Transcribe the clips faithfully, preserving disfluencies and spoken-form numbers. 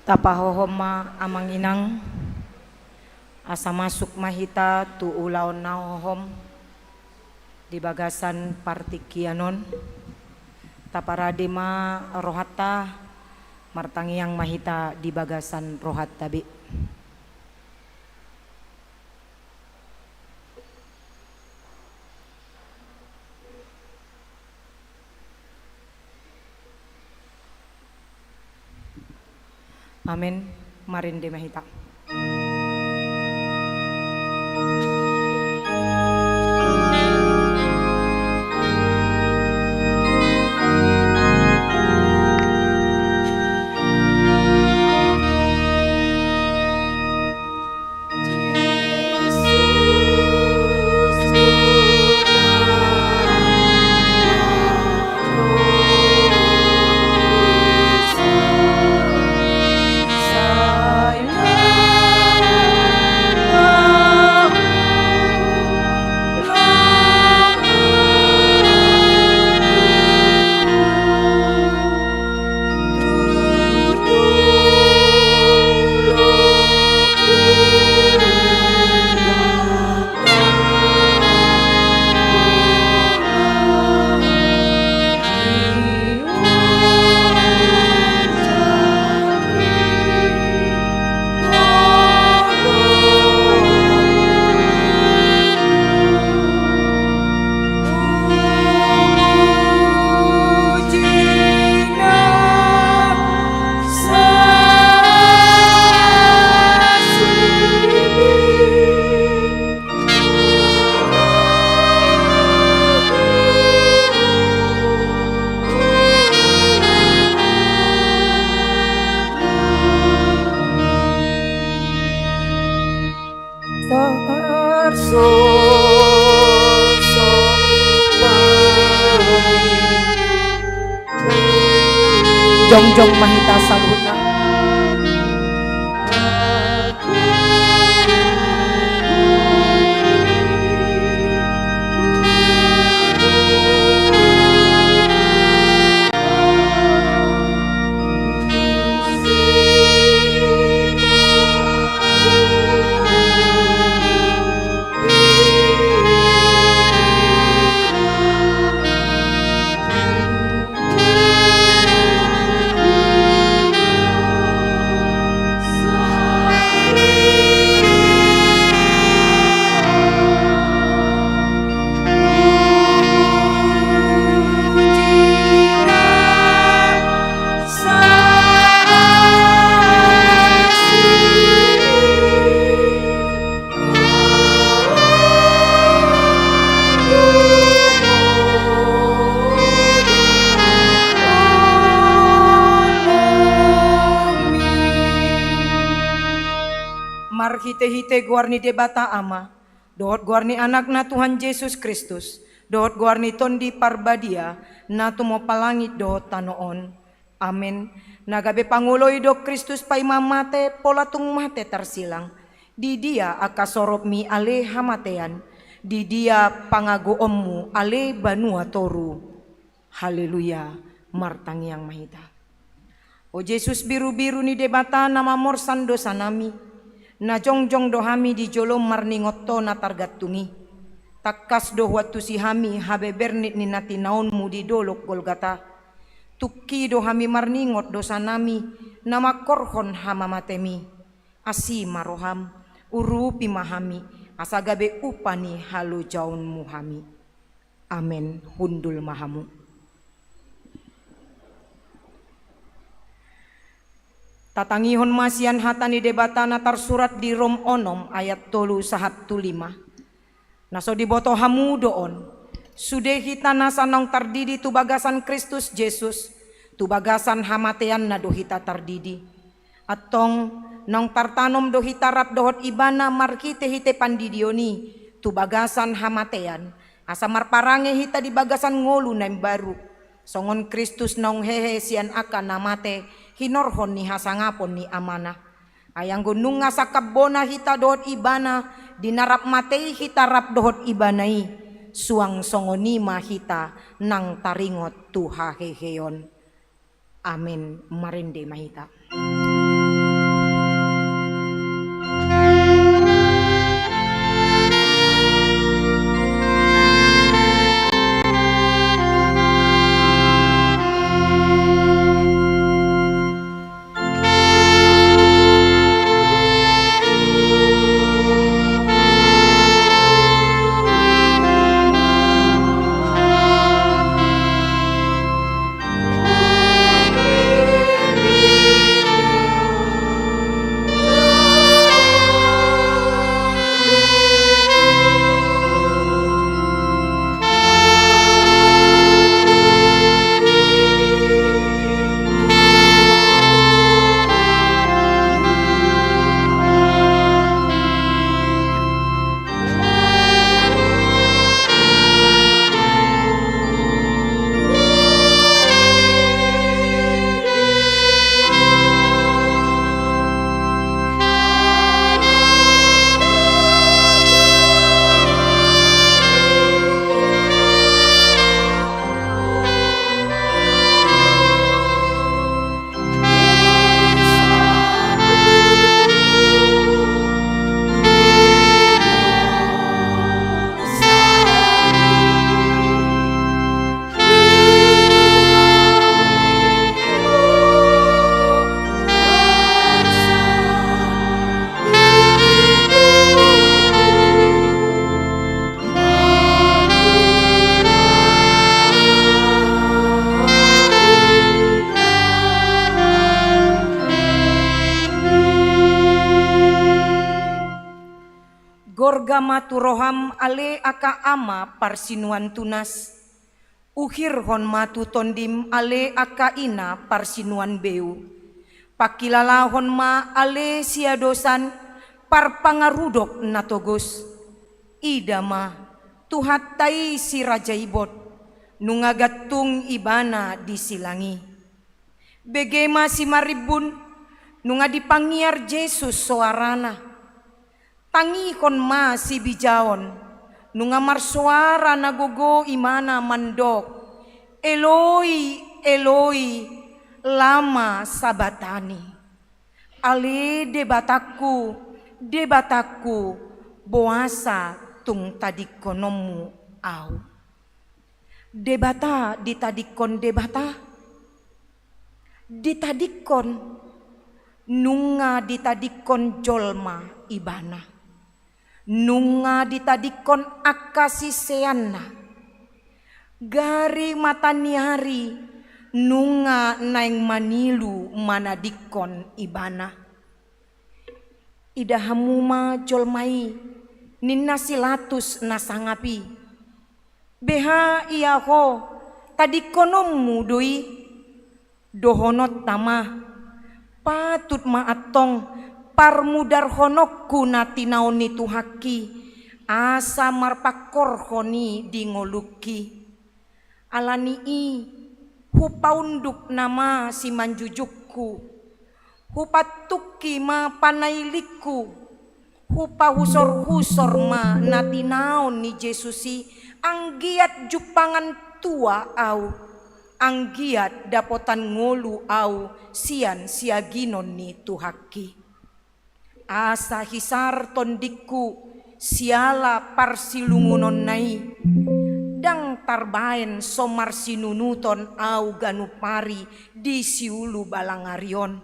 Tapahohom ma amang inang, asa masuk ma hita tu ulaon na hohom di bagasan partingkian on. Taparade ma rohanta, martangiang ma hita di bagasan rohanta be. Amen. Marende ma hita. Jongjong ma hita saluhutna. Marhitehite goar ni Debata Ama, dohot goar ni Anakna Tuhan Jesus Kristus, dohot goar ni Tondi Parbadia, na tumompa langit dohot tano on. Amen. Na gabe pangoloi do Kristus paima mate, pola tung mate tarsilang. Di dia angka soropmi ale hamatean, di dia pangagoonmu ale banua toru. Haleluya. Martangiang ma hita. O Jesus, birubiru ni Debata na mamorsan dosanami, na jongjong do hami di jolom marningot Ho na targantung i. Tangkas do huantusi hami habebernit ni na tinaonmu di dolok Golgata. Tungki do hami marningot dosanami na mangkorhon hamamatemi. Asi ma roham, urupi ma hami, asa gabe upa ni halojaonmu hami. Amen. Hundul ma hamu. Tatangihon ma sian hata ni Debata na tarsurat di Rom onom ayat tolu sahat tu lima. Na so diboto hamu do on, sude hita nasa naung tardidi tu bagasan Kristus Jesus, tu bagasan hamateanna do hita tardidi. Antong, naung tartanom do hita rap dohot Ibana marhitehite pandidion i tu bagasan hamatean, asa marparange hita di bagasan ngolu na imbaru, songon Kristus naung hehe sian angka na mate hinorhon ni hasangapon ni Amana. Ai anggo nunga sangkap bona hita dohot Ibana di na rap mate i, hita rap dohot Ibana i, suang songon i ma hita nang taringot tu haheheon. Amen. Marende ma hita. Sorga ma tu roham ale angka ama parsinuan tunas. Uhirhon ma tu tondim ale angka ina parsinuan beu. Pangkilalahon ma ale siadosan parpangarudok na togos. Ida ma, Tuhanta i si Raja Ibot, nunga gantung Ibana di silang i. Bege ma simarimbun, nunga dipangiar Jesus soarana. Tangihon ma sibijaon, nunga marsoara na gogo Ibana mandok: Eloi, Eloi, lama sabaktani? Ale Debatangku, Debatangku, boasa tung tadingkononmu ahu? Debata ditadingkon Debata. Ditadingkon, nunga ditadingkon jolma Ibana. Nunga ditadingkon angka siseanna. Gari mata ni ari, nunga naeng manilu manadingkon Ibana. Ida hamu ma jolma i, ninna si Latus na sangap i. Beha ia ho, tadingkononmu do i? Dohononta ma, patut ma antong parmudarhononku na tinaon ni Tuhangki, asa marpangkorhon i di ngolungki. Ala ni i, hupaunduk nama simanjujungku, hupantungki ma panailingku, hupahusorhusor ma na tinaon ni Jesus i, anggiat jumpangan tua ahu, anggiat dapotan ngolu ahu sian siaginon ni Tuhangki. Asa hisar tondingku siala parsilungunonna i, ndang tarbaen so marsinunuton ahu ganup ari di siulu balangari on.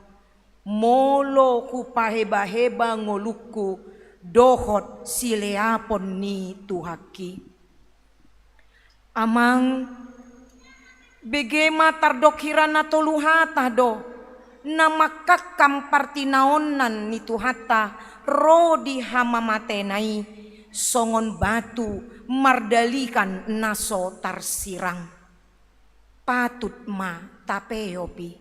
Molo hupahebaheba ngolungku dohot sileapon ni Tuhangki. Amang, bege ma tardok hira na tolu hata do na mangkangkang partinaonan ni Tuhanta ro di hamamatena i, songon batu mardalihan na so tarsirang. Patut ma tapeop i.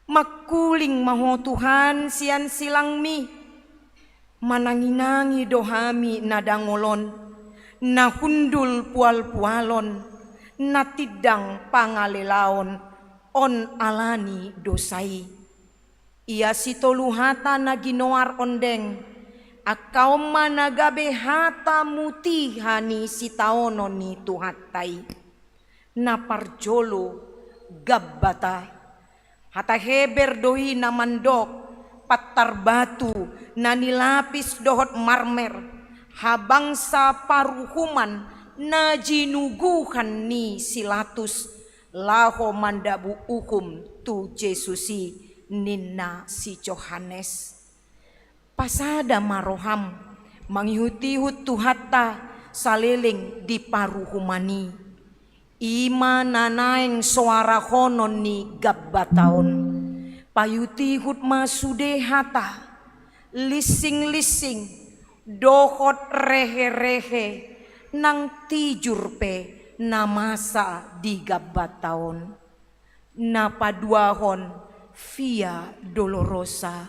Mangkuling ma ho Tuhan sian silangmi. Mananginangi do hami na dangol on, na hundul pualpualon, na tindang pangalelaon on ala ni dosa i. Ia sitolu hata na ginoar ondeng, angka on ma na gabe hata mutiha ni sitaonon ni Tuhanta i. Na parjolo, Gabbata. Hata Heber do i na mandok pantar batu na nilapis dohot marmer, habangsa paruhuman na jinuguhan ni si Latus, laho mandabu uhum tu Jesus i, ninna si Johannes. Pasada ma roham mangihutihut Tuhanta saleleng di paruhuman i. I ma na naeng soarahonon ni Gabbata on. Paihutihut ma sude hata, linsinglinsi, dohot reherehe, nang tijur pe na masa di Gabbata on. Na paduahon, Via Dolorosa.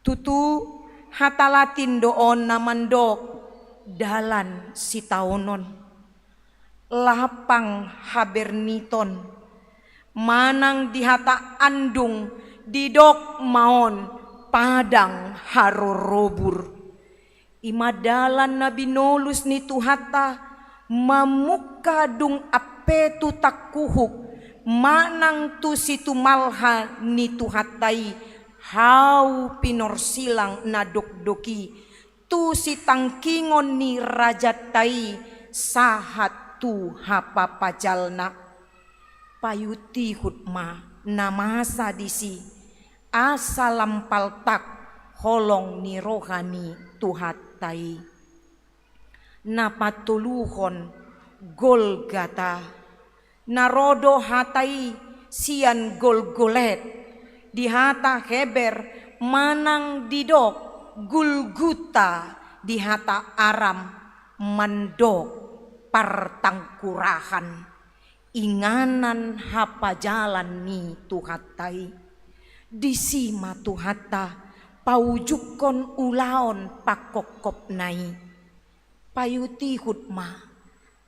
Tutu, hata Latin do on na mandok dalan sitaonon. Lapang haberniton. Manang di hata andung didok ma on padang harorobur. I ma dalan na binolus ni Tuhanta, mamungka dung ampe tu tangkuhuk, manang tu situmalha ni Tuhanta i, hau pinorsilang na dokdok i, tu sitangkingon ni rajanta i, sahat tu hapapajalna. Paihutihut ma na masa disi, asa lam paltak holong ni roha ni Tuhanta i. Na patoluhon, Golgata. Na ro do hata i sian Golgolet, di hata Heber manang didok Gulguta, Di hata Aram mandok partangkurahan, inganan hapajalan ni Tuhanta i. Disi ma Tuhanta paujukkon ulaon pangkophopna i. Paihutihut ma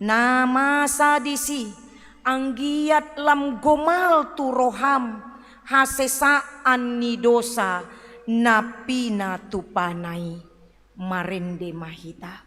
na masa disi, anggiat lam gomal tu roham hasesaan ni dosa na pinatupana i. Marende ma hita.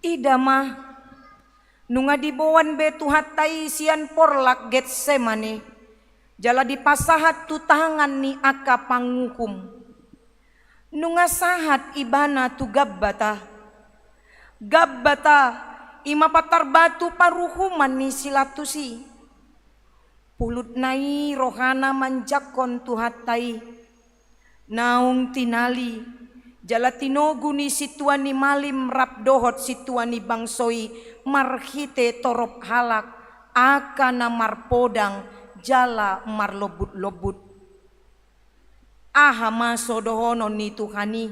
Ida ma, nunga diboan be Tuhanta i sian porlak Getsemane, jala dipasahat tu tangan ni angka panguhum. Nunga sahat ibana tu Gabbata. Gabbata, i ma patar batu paruhuman ni si Latus i. Pulutna i rohana manjangkon Tuhanta i. Naung tinali jala tinogu ni sintua ni malim rap dohot sintua ni bangso i marhite torop halak, angka na marpodang jala marlombutlombut. Aha ma so dohonon ni Tuhan i?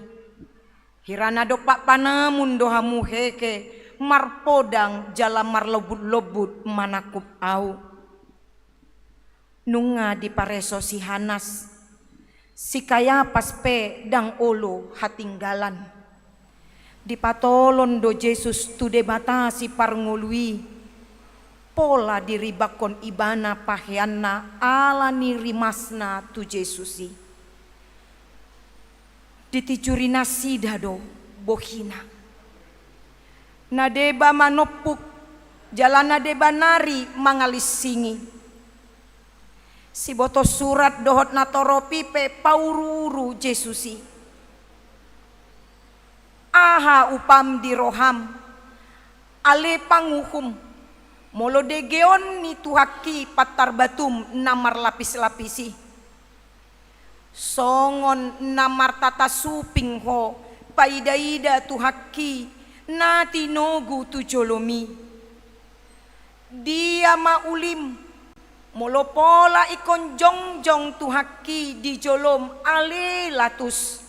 Hira na dompak panamun do hamu hehe, marpodang jala marlombutlombut manangkup Ahu. Nunga dipareso si Hanas, si Kayapas pe ndang olo hatinggalan. Dipatolon do Jesus tu Debata Siparngolu i, pola diribakkon ibana paheanna ala ni rimasna tu Jesus i. Ditijuri nasida do bohina. Na deba manompuk, jala na deba nari mangalinsingi. Siboto surat dohot natorop i pe pauruuru Jesus i. Aha upam di roham, ale panguhum, molo degeon ni Tuhanki pantar batum na marlapislapis i? Songon na martata suping ho paidaida Tuhanki na tinogu tu jolom i. Dia ma ulim, molo pola ingkon jongjong Tuhanki di jolom, ale Latus?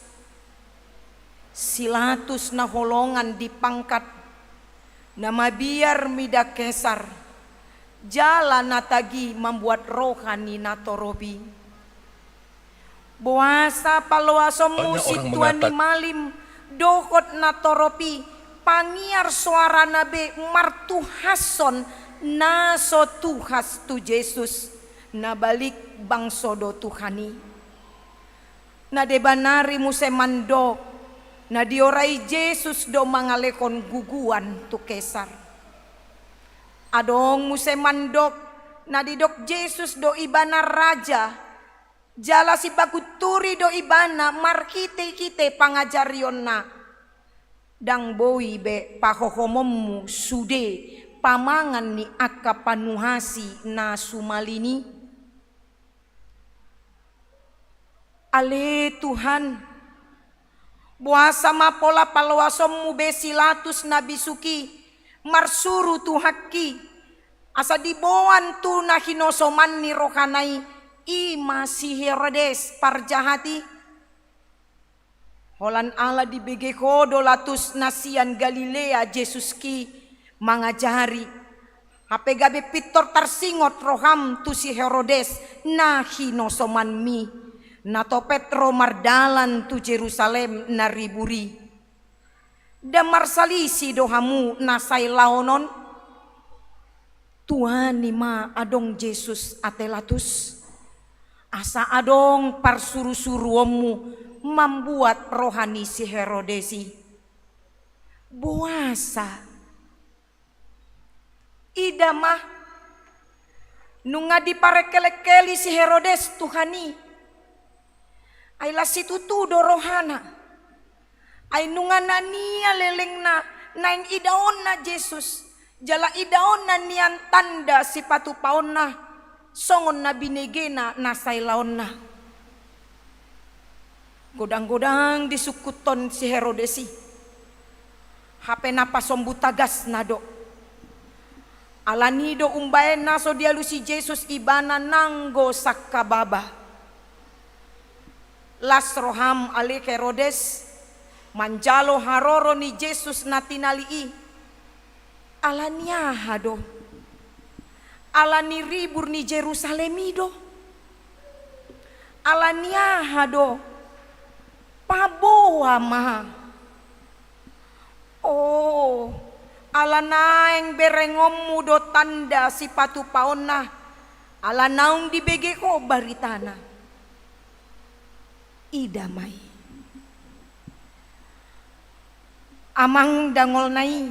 Si Latus na holongan di pangkat, na mabiar mida Kesar, jala na tagi mambuat roha ni natorop i. Boasa paloasonmu sintua ni malim dohot natorop i, pangiar soarana be martuhashon na so tuhas tu Jesus, na balik bangso do Tuhan i. Na deba nari muse mandok, na diorai Jesus do mangalehon guguan tu Kesar. Adong muse mandok, na didok Jesus do ibana raja, jala sibagunturi do ibana marhitehite pangajarionna. Ndang boi be pahohomonmu sude pamangan ni angka panuhasi na sumalin i? Ale Tuhan, boasa ma pola paloasonmu be si Latus na bisuk i marsuru Tuhangki, asa diboan tu na hinosoman ni rohana i, i ma si Herodes parjahat i? Holan ala dibege ho do Latus na sian Galilea Jesuski mangajari, hape gabe pintor tarsingot roham tu si Herodes na hinosomanmi, na topet ro mardalan tu Jerusalem na ribur i. Ndang marsalisi do hamu na sai laon on? Tuani ma adong Jesus ate Latus, asa adong parsurusuruonmu mambuat roha ni si Herodes i. Boasa? Ida ma, nunga diparengkelengkeli si Herodes Tuhan i. Ai las situtu do rohana. Ai nunga na nia lelengna naeng idaonna Jesus, jala idaonna nian tanda sipatupaonna, songon na binegena na sai laonna. Godang-godang disungkunhon si Herodes i, hape na pasombu tagasna do. Alani do umbahen na so dialusi Jesus ibana nanggo sangkababa. Las roham ale Herodes manjalo haroro ni Jesus na tinali i. Alani aha do? Alani ribur ni Jerusalem i do? Alani aha do? Paboa ma. O, ala naeng berengonmu do tanda sipatupaonna, ala naung dibege ho baritana. Ida ma i. Amang dangolna i,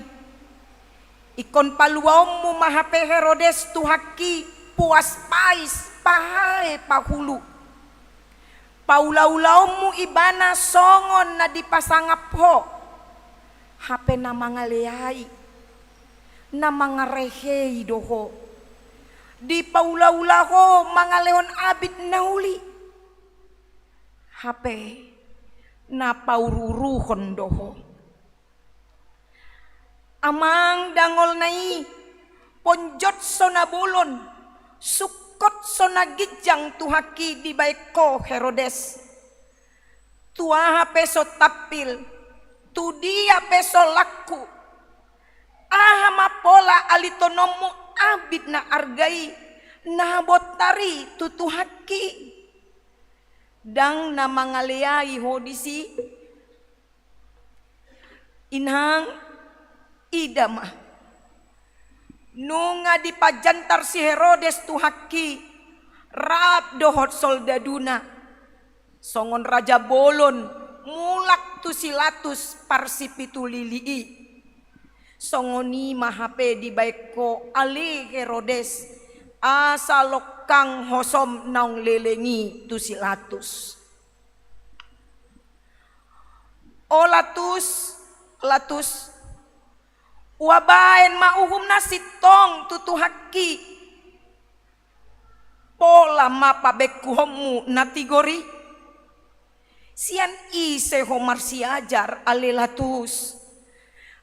ingkon paluaonmu ma hape Herodes Tuhangki puas pais pahae pahulu. Paulaulaonmu ibana songon na dipasangap ho, hape na mangaleai, na mangarehei do ho. Dipaulaula ho mangalehon abit na uli, hape na pauruuruhon do ho. Amang dangolna i, ponjot so na bolon, sungkot so na ginjang Tuhangki dibahen ho Herodes. Tu aha pe so tampil, tu dia pe so langku, aha ma pola alitononmu abit na arga i, na bontar i tu Tuhangki? Ndang na mangaleai ho disi? Inang, ida ma. Nunga dipajantar si Herodes Tuhangki rap dohot soldaduna, songon raja bolon mulak tu si Latus parsipitu lili i. Songon i ma hape dibahen ho ale Herodes, asa longkang hosom naung leleng i tu si Latus. O Latus, Latus, hubahen ma uhum na sintong tu Tuhangki. Pola ma pabengkuhonmu na tigor i. Sian ise ho marsiajar ale Latus?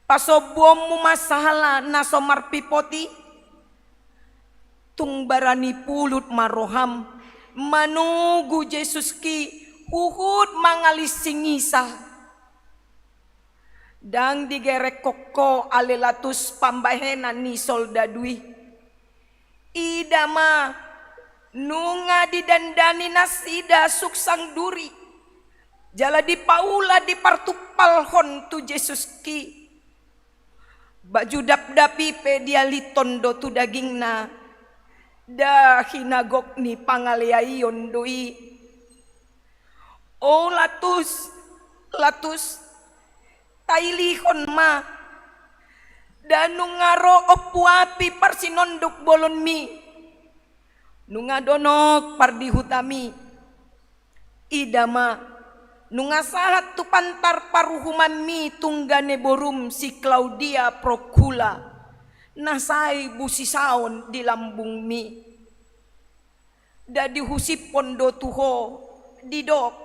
Pasombuonmu ma sala na so marpipot i. Tung barani pulut ma roham manogu Jesuski huhut mangalinsing isa. Ndang digerekhon ho ale Latus pambahenan ni soldadu i. Ida ma, nunga didandani nasida suksang duri, jala dipaula dipartumpalhon tu Jesuski. Baju dapdap i pe dialithon do tu dagingna, nda hinagok ni pangaleaion do i. O Latus, Latus, tailihon ma, nda nunga ro ompu api parsinonduk bolonmi, nunga donok pardihutami. Ida ma, Nunga sahat tu pantar paruhumanmi tunggane borum si Klaudia Prokula, na sai busisaon di lambungmi. Nda dihusipon do tu ho, didok,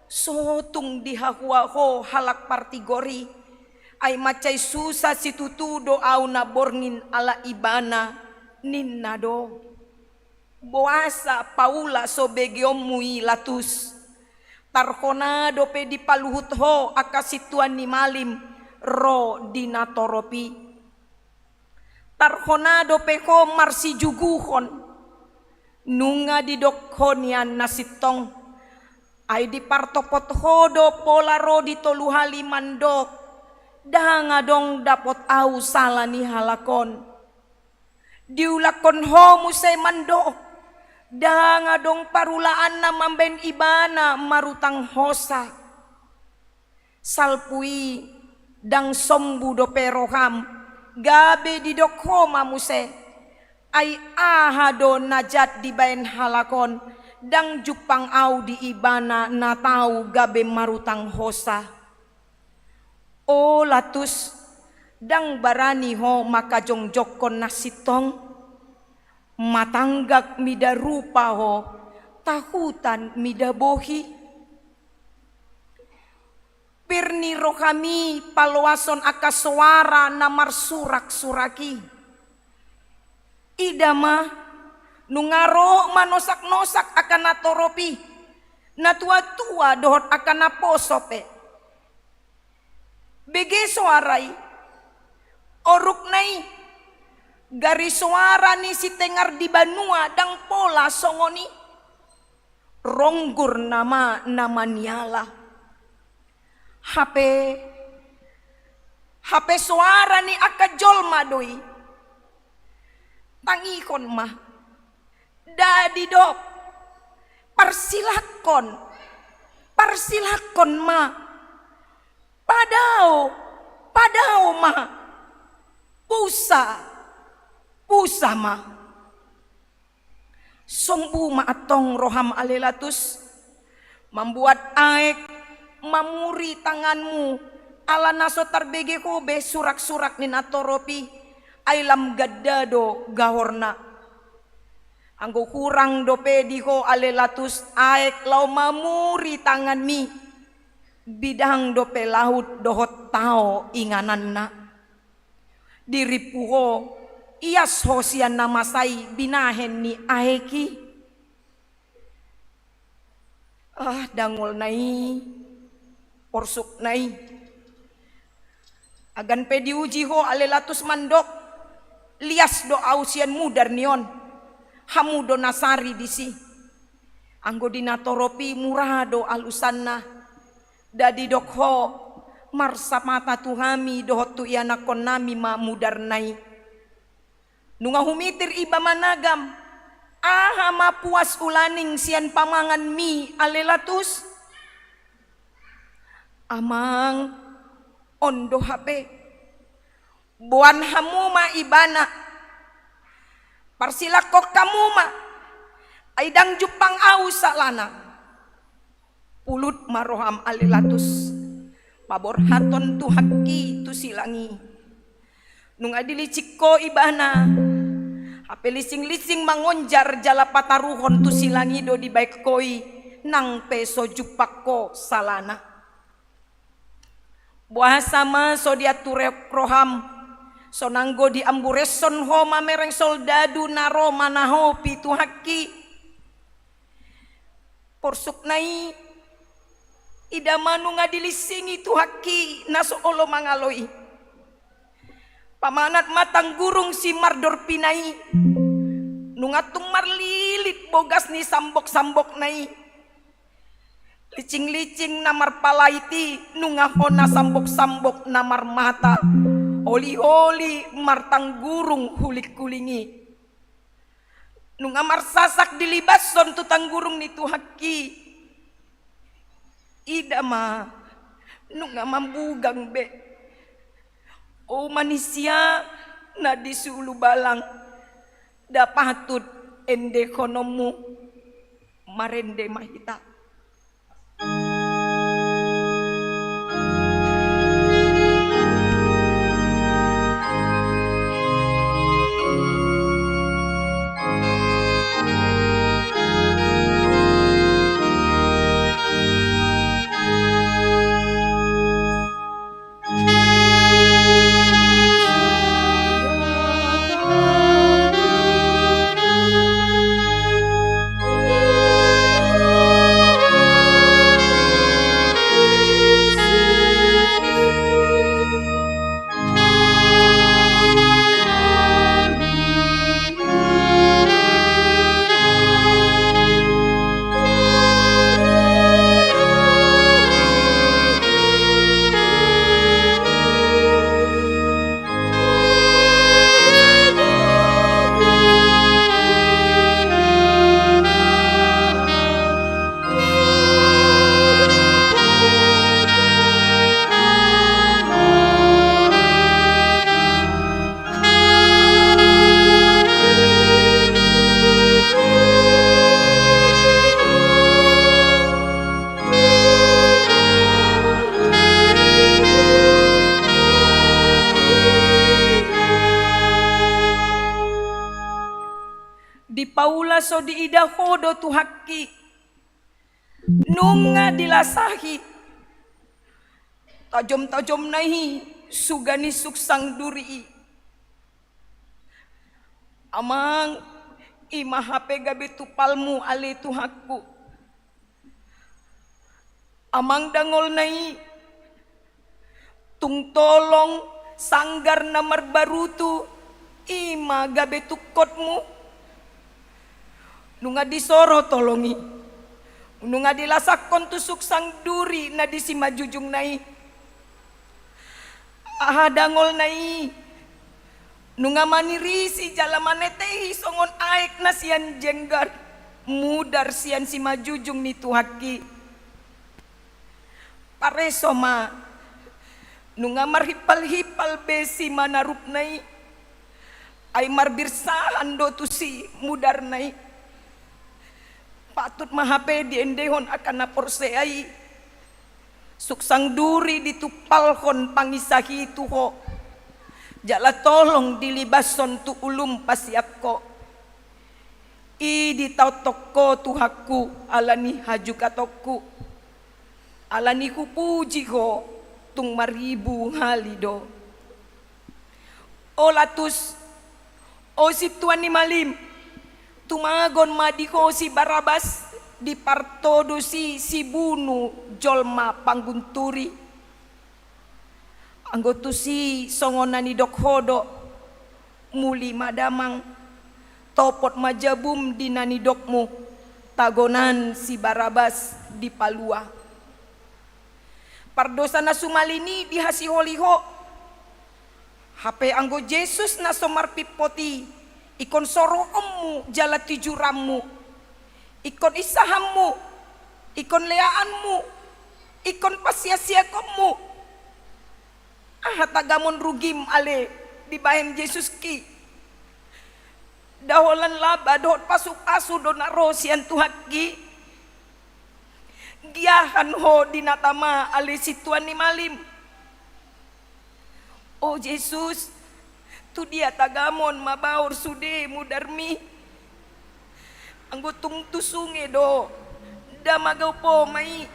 sotung dihahua ho halak partigor i, ai mansai susa situtu do au na borngin ala ibana, ninna do. Boasa paula so begeonmu i, Latus? Tarhona dope dipaluhut ho angka sintua ni malim ro di natorop i. Tarhona dope ho marsijuguhon. Nunga didok ho nian na sintong. Ai dipartopot ho do pola ro di tolu hali mandok, ndang adong dapot au sala ni halak on. Diulakhon ho muse mandok, ndang adong parulaanna mambaen ibana marutang hosa. Salpu i ndang sombu dope roham, gabe didok ho ma muse, ai aha do na jat dibaen halak on, ndang jumpang au di ibana na tau gabe marutang hosa. O Latus, ndang barani ho mangkajongjongkon na sintong? Matanggak mida rupa ho, tahutan mida bohi. Pir ni rohami paloashon angka soara na marsurak-surak i. Ida ma, nunga ro manosak-nosak angka natorop i, natuatua dohot angka naposo pe. Bege soara i, orukna i, gari soara ni sitengar di banua ndang pola songon i. Ronggur nama na maniala. Hape, hape soara ni angka jolma do i. Tangihon ma. Nda didok, parsilakhon, parsilakhon ma. Padao, padao ma. Pusa, pusa ma. Sombu ma antong roham ale Latus, mambuat aek, mamuri tanganmu, ala na so tarbege ho be surak-surak ni natorop i, ai lam ganda do gahorna. Anggo hurang dope di ho ale Latus aek laho mamuri tanganmi, bidang dope laut dohot tao ingananna. Dirimpu ho, ias ho sian na masa i binahen ni aek i. Ah, dangolna i, porsukna i. Agan pe diuji ho ale Latus mandok, lias do au sian mudar ni on. Hamu do na sari disi. Anggo di natorop i mura do alusanna. Nda didok ho, marsapata tu hami dohot tu ianakhonnami ma mudarna i. Nunga humitir iba managam, aha ma puas ulaning sian pamanganmi ale Latus? Amang, on do hape. Boan hamu ma ibana. Parsilakhon hamu ma. Ai ndang jumpang au salana. Pulut ma roham ale Latus. Paborhathon Tuhanki tu silang i. Nunga dilising ho ibana. Hape lising-lising mangonjar jala pataruhon tu silang i do dibaen ho i. Nang pe so jumpang ho salana. Boasa ma so diatur roham, so nanggo diambureshon ho mamereng soldadu na ro manahopi Tuhanki. Porsukna i, ida ma nunga dilisingi Tuhanki na so olo mangalo i. Pamanat ma tanggurung si mardorpina i, nunga tung marlilit bogas ni sambok-sambokna i. Licing-licing na marpalait i, nunga hona sambok-sambok na marmata holi-holi martanggurung huling-huling i. Nunga marsasak dilibashon tu tanggurung ni Tuhanki. Ida ma, nunga mambugang be. O manisia na di sulubalang, nda patut endehononmu. Marende ma hita. Paula so diida Ho do Tuhanki. Nunga dilasahi tajom-tajomna i suga ni suksang duri i. Amang, i ma hape gabe tumpalmu ale Tuhanku. Amang dangolna i, tung tolong sanggar na marbarutu i ma gabe tungkotmu. Nunga disoro tolong i, nunga dilasahon tu suksang duri na di simanjujungna i. Aha dangolna i, nunga manirisi jala manetehi songon aek na sian jenggar, mudar sian simanjujung ni Tuhanki. Pareso ma, nunga marhimpal-himpal be simanarupna i, ai marbirsahan do tusi mudarna i. Patut ma hape diendehon angka na porsea i. Suksang duri ditumpalhon pangisahi tu Ho, jala tolong dilibashon tu ulum pasiap Ho. I ditaothon Ho Tuhanku ala ni hajugatonku. Ala ni hupuji Ho tung maribu hali do. O Latus, o sintua ni malim, tumagon ma di ho si Barabas, dipartodo si sibunu jolma panggunturi. Anggo tusi songon na nidok ho do, muli ma damang, topot ma jabum di na nidokmu, tagonan si Barabas dipalua. Pardosa na sumalin i dihasiholi ho. Hape anggo Jesus na so marpimpot i, ingkon soroonmu jala tijuranmu, ingkon insahanmu, ingkon leaanmu, ingkon pansiasiakonmu. Aha tagamon rugim ale dibahen Jesuski? Nda holan laba dohot pasupasu do na ro sian Tuhanki? Giahan ho di na tama ale sintua ni malim. O Jesus, tu dia tagamon mabaor sude mudarmi? Anggo tung tu sunge do, nda magaup ho ma i.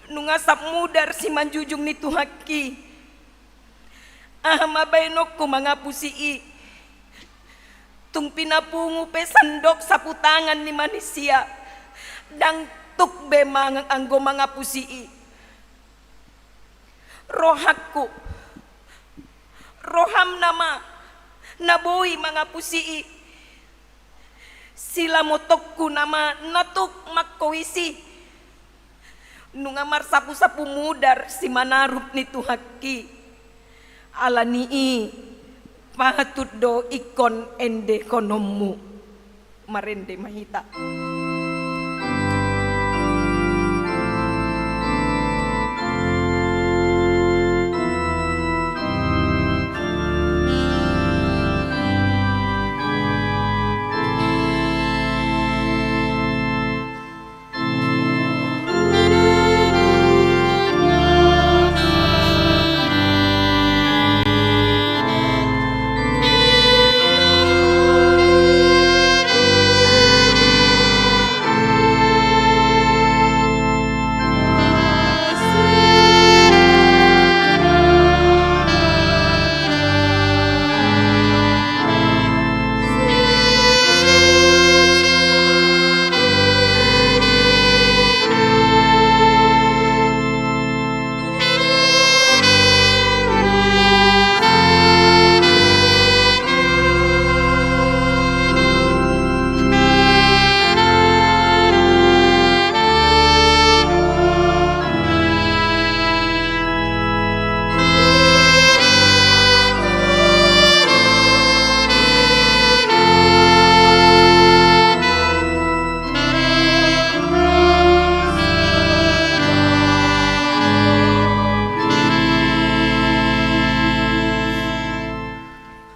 Nunga sap mudar simanjujung ni Tuhanki. Aha ma baenonku mangapusi i? Tung pinapungu pe sandok saputangan ni manisia, ndang tuk be mang-, anggo mangapusi i. Rohangku, roham nama na boi mangapusi i. Silamotonku nama na tuk mangkoisi. Nunga marsapusapu mudar simanarup ni Tuhanki. Ala ni i patut do ingkon endehononmu. Marende ma hita.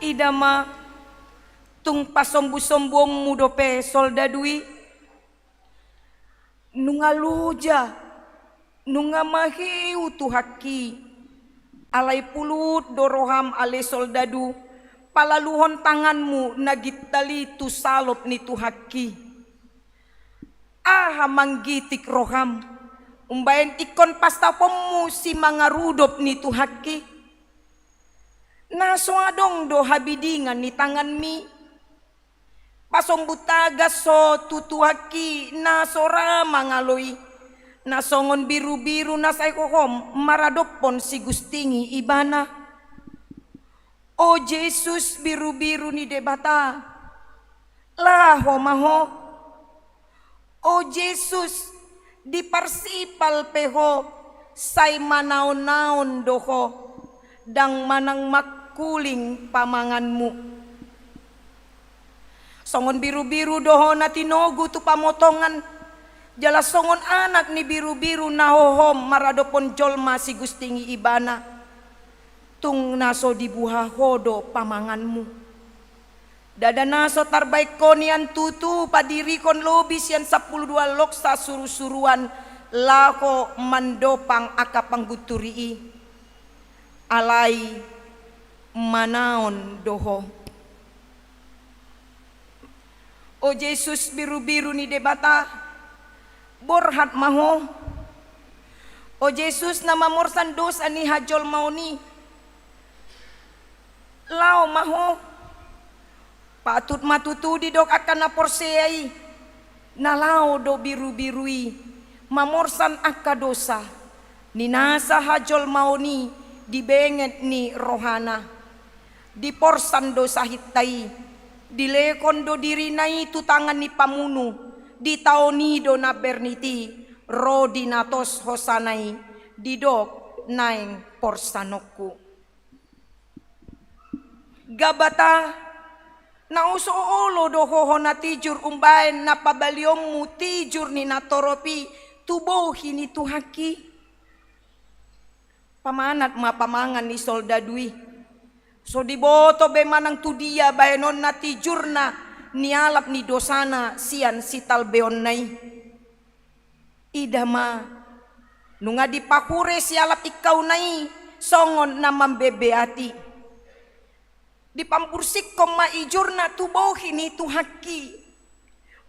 Ida ma, tung pasombusombuonmu dope soldadu i. Nunga loja, nunga maheu Tuhanki. Alai pulut do roham ale soldadu, Palaluhon tanganmu na gintal i tu salop ni Tuhanki. Aha manggitik roham umbaen ingkon pastaponmu simangarudop ni Tuhanki? Na so adong do habidingan ni tanganmi? Pasombu tagas ho tu Tuhanki na so ra mangalo i, na songon birubiru na sai hohom maradophon sigustingi ibana. O Jesus, birubiru ni Debata, laho ma ho. O Jesus, diparsipal pe ho, sai manaonaon do ho, ndang manang mangkuling pamanganmu. Songon birubiru do ho na tinogu tu pamotongan, jala songon anak ni birubiru na hohom maradophon jolma sigustingi ibana. Tung na so dibuha ho do pamanganmu. Ndada na so tarbaen ho nian tutu padirihon lobi sian sampulu dua loksa surusuruan laho mandopang angka panggunturi i. Alai manaon do ho. O Jesus, birubiru ni Debata, borhat ma ho. O Jesus, na mamorsan dosa ni hajolmaon i, laho ma ho. Patut ma tutu didok angka na porsea i, na laho do birubiru i mamorsan angka dosa ni nasa hajolmaon i di benget ni rohana. Diporsan do sahitta i, dilehon do dirina i tu tangan ni pamunu, ditaon i do na bernit i, ro di na tos hosana i, didok naeng porsanonku. Gabata, na so olo do ho hona tijur umbaen na pabalionmu tijur ni natorop i tu bohi ni Tuhanki? Pamanat ma pamangan ni soldadu i. So diboto be manang tu dia bahenonna tijurna nialap ni dosana sian sitalbeonna i. Ida ma, nunga dipahure sialap ingkauna i songon na mambebeati. Dipambursikhon ma ijurna tu bohi ni Tuhanki,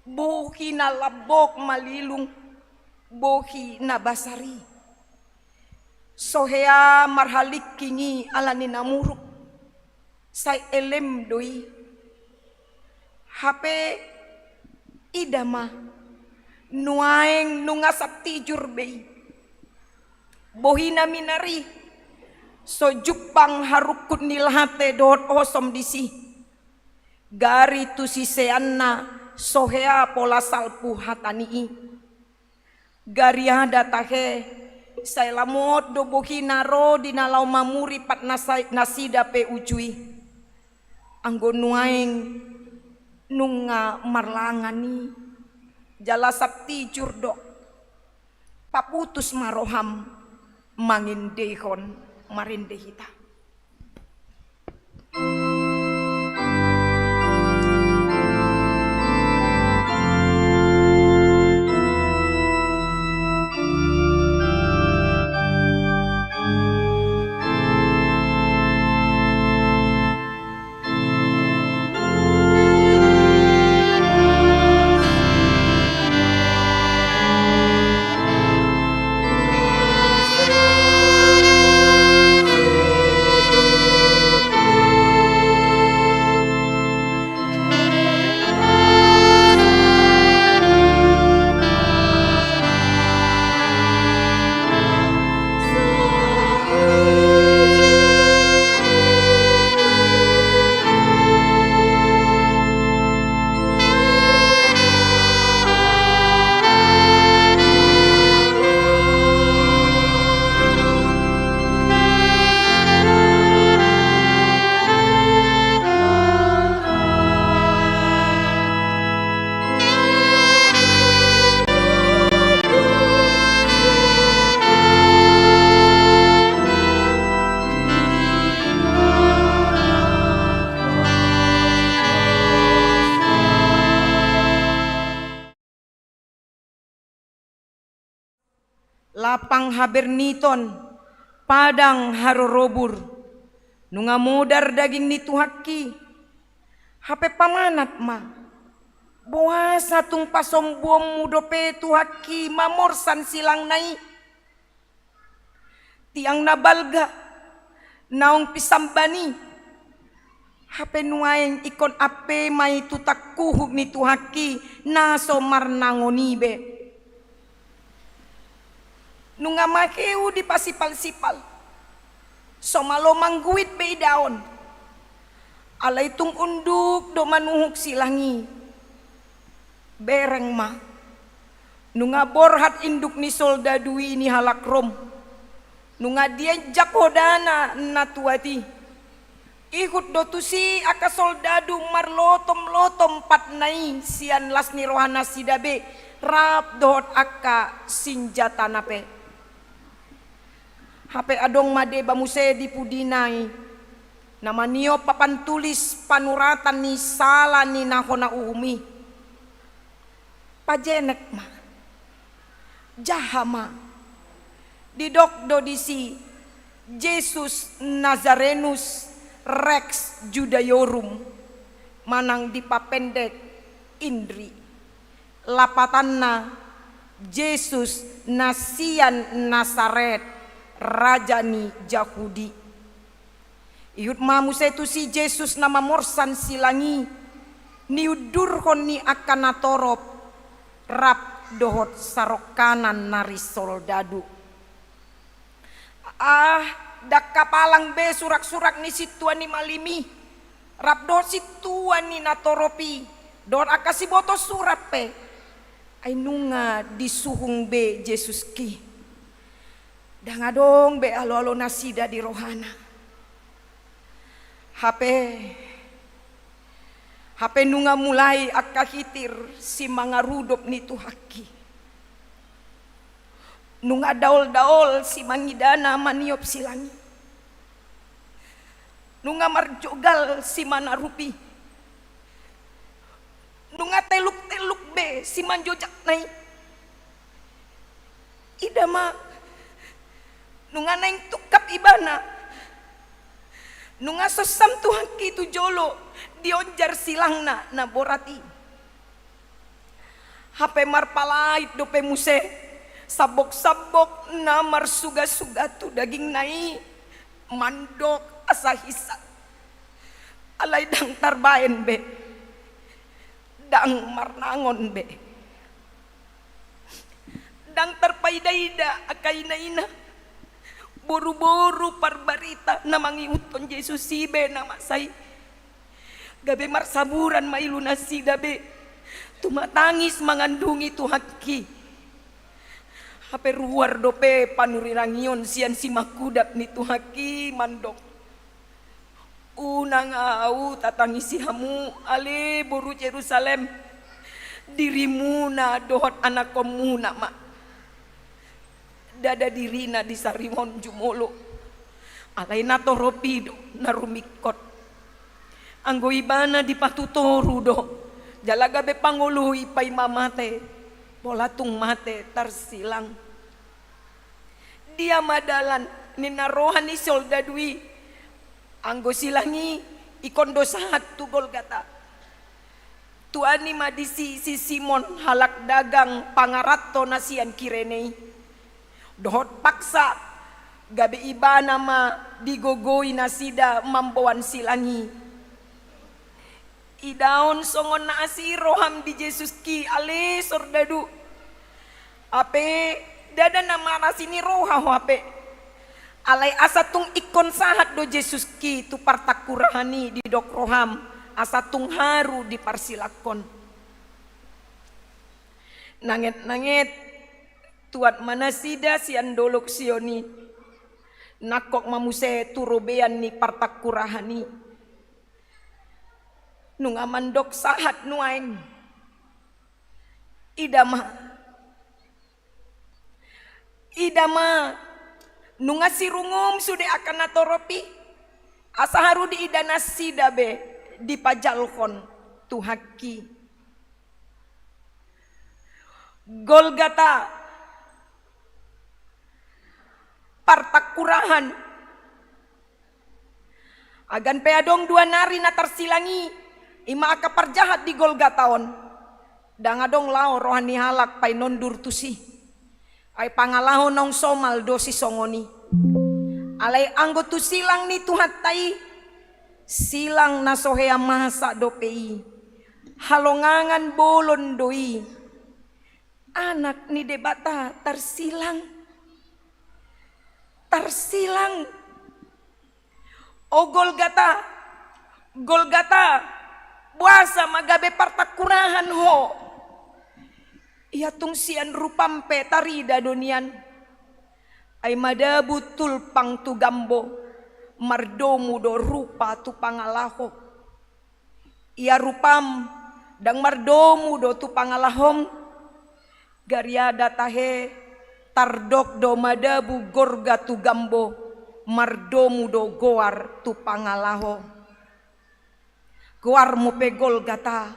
bohi na lambok malilung, bohi na basar i. So hea marhalingking i ala ni na muruk, sai elem do i. Hape ida ma, nuaeng nunga santijur be i. Bohina minar i, so jumpang harungkut ni lahate dohot osom disi. Gari tu siseanna so hea pola salpu hata ni i. Gariada tahe, sai lamot do bohina ro di na laho mamuri pat na sa-, nasida pe uju i. Anggo nuaeng nunga marlangan i, jala santijur do. Paputus ma roham mangendeihon, marende hita. Lapang haberniton, padang harorobur, Nunga modar daging ni Tuhanki, hape pamanat ma, boasa tung pasombuonmu dope Tuhanki mamorsan silangna i? Tiang na balga, naung pisamban i, hape nuaeng ingkon ampe ma i tu tangkuhuk ni Tuhanki na so marnangon i be. Nunga maheu dipasipal-sipal, so malo mangguit be idaon. Alai tung unduk do manuhuk silang i. Bereng ma, nunga borhat induk ni soldadu i ni halak Rom. Nunga dienjak hodana na tuat i. Ihut do tusi angka soldadu marlotom-lotom patna i sian las ni rohanasida be, rap dohot angka sinjatana pe. Hape adong ma deba muse di pudina i, na maniop papan tulis panuratan ni sala ni na hona uhum i. Pajenek ma. Jaha ma. Didok do disi Jesus Nazarenus Rex Judaeorum, manang dipapendek INRI. Lapatanna Jesus na sian Nasaret, raja ni Jahudi. Ihut ma muse tusi Jesus na mamorsan silang i, niundurhon ni angka natorop rap dohot sarongkanan nari soldadu. Ah, ndang hapalang be surak-surak ni sintua ni malim i rap dohot sintua ni natorop i dohot angka siboto surat pe. Ai nunga disuhung be Jesuski. Ndang adong be alo-alonasida di rohana. Hape, hape nunga mulai angka hitir simangarudop ni Tuhanki. Nunga daol-daol simangidana maniop silang i. Nunga marjogal simanarupi. Nunga teluk-teluk be simanjojakna i. Ida ma, nunga naeng tungkap ibana. Nunga sossam Tuhanki tu jolo dionjar silangna na borat i. Hape marpalait dope muse, sambok-sambok na marsuga-suga tu dagingna i mandok asa hisak. Alai ndang tarbaen be, ndang marnangon be. Ndang tarpaida-ida angka ina-ina, boru-boru parbarita na mangihuthon Jesus i be na masa i. Gabe marsaburan ma ilunasida be, tumatangis mangandungi Tuhanki. Hape ruar dope panurirangion sian simangkudap ni Tuhanki mandok: Unang ahu tatangisi hamu, ale boru Jerusalem, dirimuna dohot anakkonmuna ma. Ndada dirina disarihon jumolo, alai natorop i do na rumingkot. Anggo ibana dipatutoru do, jala gabe pangoloi paima mate, pola tung mate tarsilang. Dia ma dalan ninna roha ni soldadu i, anggo silang i ingkon do sahat tu Golgata. Tuani ma disi si Simon halak dagang pangaranto na sian Kirene i. Dohot paksa, gabe ibana ma digogoi nasida mamboan silang i. Idaon songon na asi roham di Jesuski, ale soldadu. Hape ndada na marasi ni roha ho hape. Alai asa tung ingkon sahat do Jesuski tu partangkurahan i, didok roham, asa tung haru diparsilakkon. Nanget-nanget, tuat ma nasida sian Dolok Sion i. Nangkok ma muse tu robean ni partangkurahan i. Nunga mandok sahat nuaeng. Ida ma. Ida ma. Nunga sirungum sude angka natorop i. Asa haru diida nasida be dipajalhon Tuhanki. Golgata, partangkurahan, Agan pe adong dua nari na tarsilang i, i ma angka parjahat di Golgata on, ndang adong laho roha ni halak painondur tusi. Ai pangalaho naung somal do sisongon i. Alai anggo tu silang ni Tuhanta i, silang na so hea masa dope i. Halongangan bolon do i. Anak ni Debata tarsilang. Tarsilang. O Golgata, Golgata, boasa ma gabe partangkurahan ho? Ia tung sian rupam pe tarida do nian. Ai madabu tulpang tu gambo, mardomu do rupa tu pangalaho. Ia rupam ndang mardomu do tu pangalahom. Gariada tahe tardok do madabu gorga tu gambo, mardomu do goar tu pangalaho. Goarmu pe Golgata,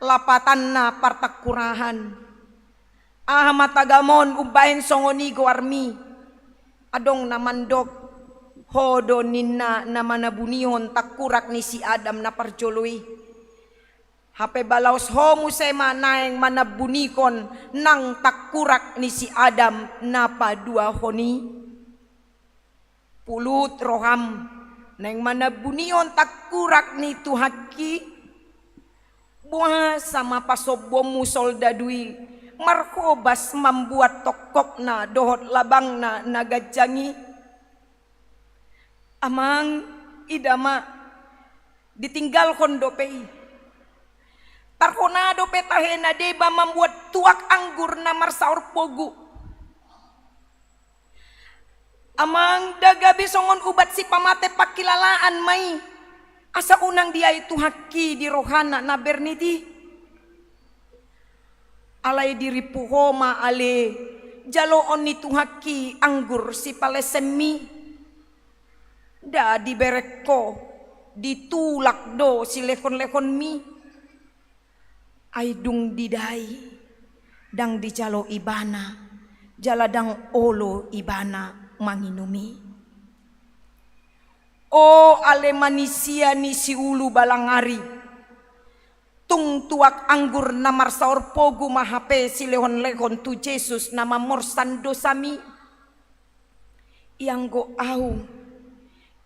lapatanna partangkurahan. Aha ma tagamon umbahen songon i goarmi? Adong na mandok, ho do ninna na manabunihon tangkurak ni si Adam na parjolo i. Hape balaos ho muse ma naeng manabunihon nang tangkurak ni si Adam na paduahon i. Pulut roham naeng manabunihon tangkurak ni Tuhanki. Boasa ma pasombonmu soldadu i marhobas mambuat tongkokna dohot labangna na ganjang i? Amang, ida ma, ditinggalhon dope i. Tarhona dope tahe na deba mambuat tuak anggur na marsaor pogu. Amang, nda gabe songon ubat sipamate pangkilalaan ma i, asa unang diae Tuhanki di rohana na bernit i. Alai dirimpu ho ma ale jaloon ni Tuhanki anggur sipalesemmi. Nda dibereng ho, ditulak do silehonlehonmi. Ai dung didai, ndang dijalo ibana, jala ndang olo ibana manginum i. O ale manisia ni siulu balangari, tung tuak anggur na marsaor pogu ma hape silehonlehon tu Jesus na mamorsan dosami. Ianggo ahu,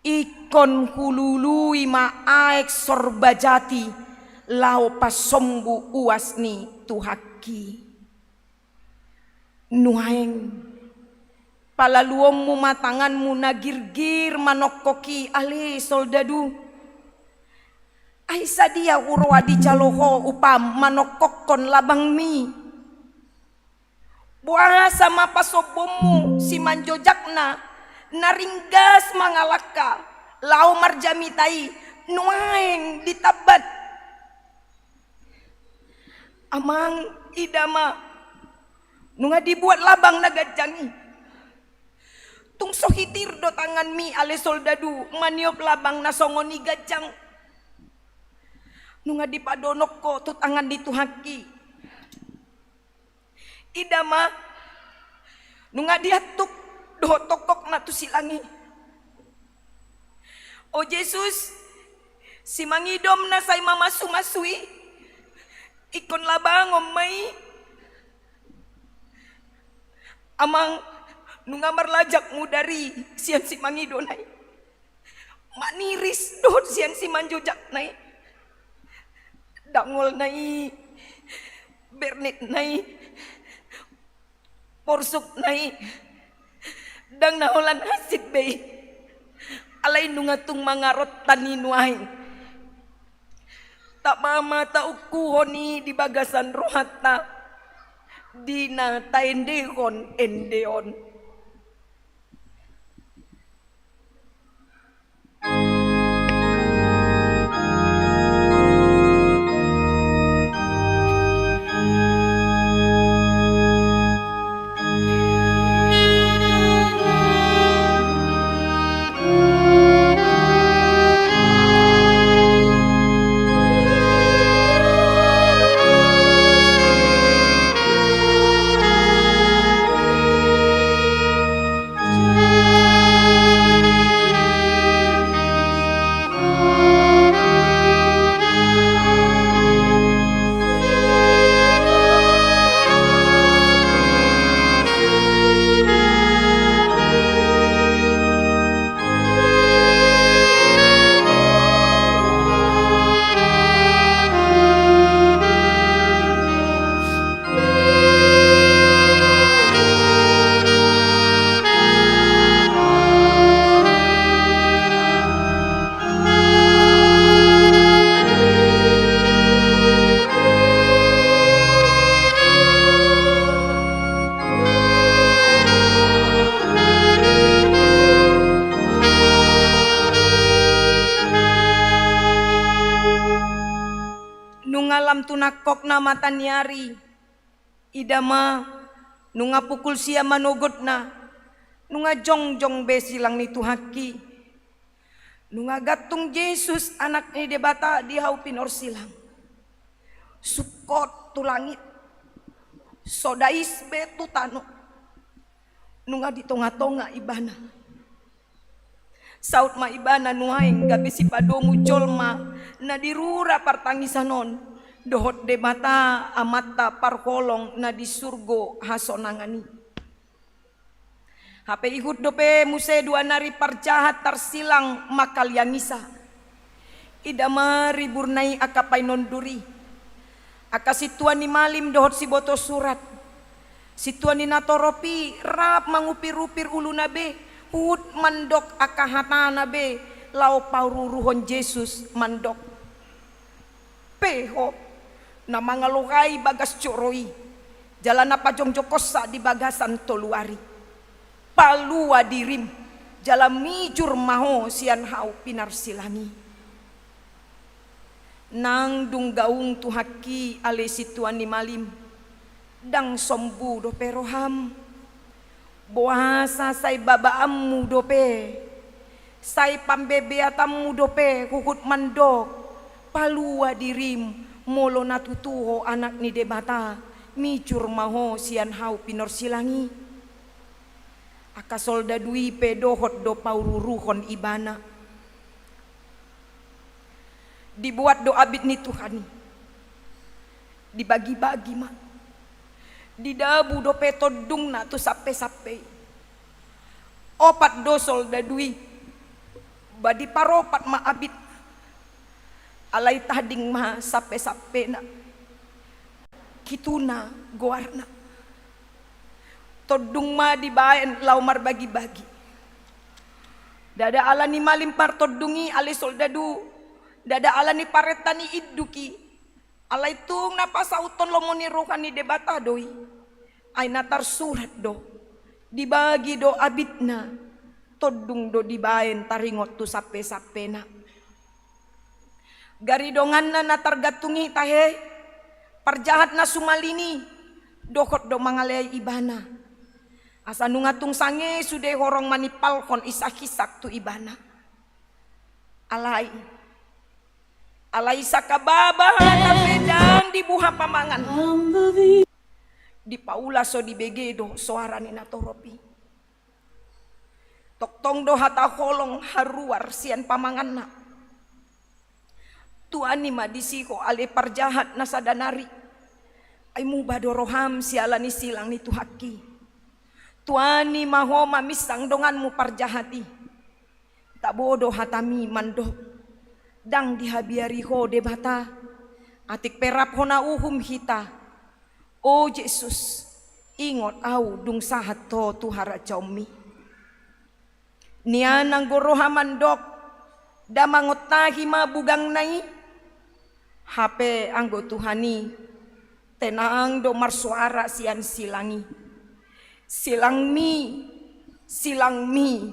ingkon hulului ma aek sorba jati laho pasombu uas ni Tuhanki. Nuaeng, palaluonmu ma tanganmu na girgir manongkok i ale soldadu. Ai sadia huroha dijalo ho upam manongkokkon labangmi? Boasa ma pasombonmu simanjojakna na ringgas mangalangka laho marjamita i nuaeng ditambat? Amang, ida ma, nunga dibuat labang na ganjang i. Tung so hitir do tanganmi ale soldadu maniop labang na songon i ganjang. Nunga dipadonok ho tu tangan ni Tuhanki. Ida ma, nunga diantuk dohot tongkokna tu silang i. O Jesus, simangidom na sai mamasumasu i, ingkon labangon ma i. Amang, nunga marlajak mudar i sian simangidona i. Maniris dohot sian simanjojakna i. Dangolna i, bernitna i, porsukna i, ndang na holan hansit be i. Alai nunga tung mangarontan i nuaeng. Tama ma taungkuhon i di bagasan rohanta di na taendehon endeon. Am tu nangkok na mata ni ari, ida ma, nunga pukul sia manogotna, nunga jongjong be silang ni Tuhanki. Nunga gantung Jesus, Anak ni Debata, di hau pinorsilang. Sungkot tu langit, so dais be tu tano. Nunga di tongatonga ibana. Saut ma ibana nuaeng gabe sipadomu jolma na di rura partangisan on dohot Debata Amanta parholong na di surgo hasonangan i. Hape ihut dope muse dua nari parjahat tarsilang mangkaliangisa. Ida ma riburna i angka painonduri, angka sintua ni malim dohot siboto surat. Sintua ni natorop i rap mangupirupir uluna be, huhut mandok angka hatana be laho paruruhon Jesus mandok: Pe ho, na mangalokai bagas joro i, jala na pajongjongkonsa di bagasan tolu ari, palua dirim, jala mijur ma ho sian hau pinarsilang i. Nang dung gaung Tuhanki ale sintua ni malim, ndang sombu dope roham. Boasa sai babaanmu dope, sai pambebeatanmu dope huhut mandok: Palua dirim, molo na tutu ho Anak ni Debata, mijur ma ho sian hau pinorsilang i. Angka soldadu i pe dohot do paururuhon ibana. Dibuat do abit ni Tuhan i, dibagibagi ma. Didabu dope tondungna tu sampesampe i. Opat do soldadu i, ba diparopat ma abit. Alai tading ma sampesampena. Kituna goarna. Tondung ma dibaen laho marbagibagi. Ndada ala ni malim partondung i ale soldadu, ndada ala ni parenta ni induk i. Alai tung na pasauthon lomo ni roha ni Debata do i. Ai na tarsurat do, dibagi do abitna, tondung do dibaen taringot tu sampesampena. Gari donganna na targantung i tahe, parjahat na sumalin i, dohot do mangaleai ibana. Asa nunga tung sange sude horong manimpalhon isak-isak tu ibana. Alai, alai sangkababa hata pe ndang dibuha pamangan. Dipaula so dibege do soara ni natorop i. Tongtong do hata holong haruar sian pamanganna. Tuani ma disi ho ale parjahat na sada nari. Ai muba do roham siala ni silang ni Tuhanki. Tuani ma ho maminsang donganmu parjahat i. Tabo do hatami mandok: Ndang dihabiari ho Debata, atik pe rap hona uhum hita. O Jesus, ingot au dung sahat ho tu harajaonmi. Nian anggo roha mandok: Nda mangontahi ma bugangna i. Hape anggo Tuhan i, tenang do marsoara sian silang i: Silangmi, silangmi,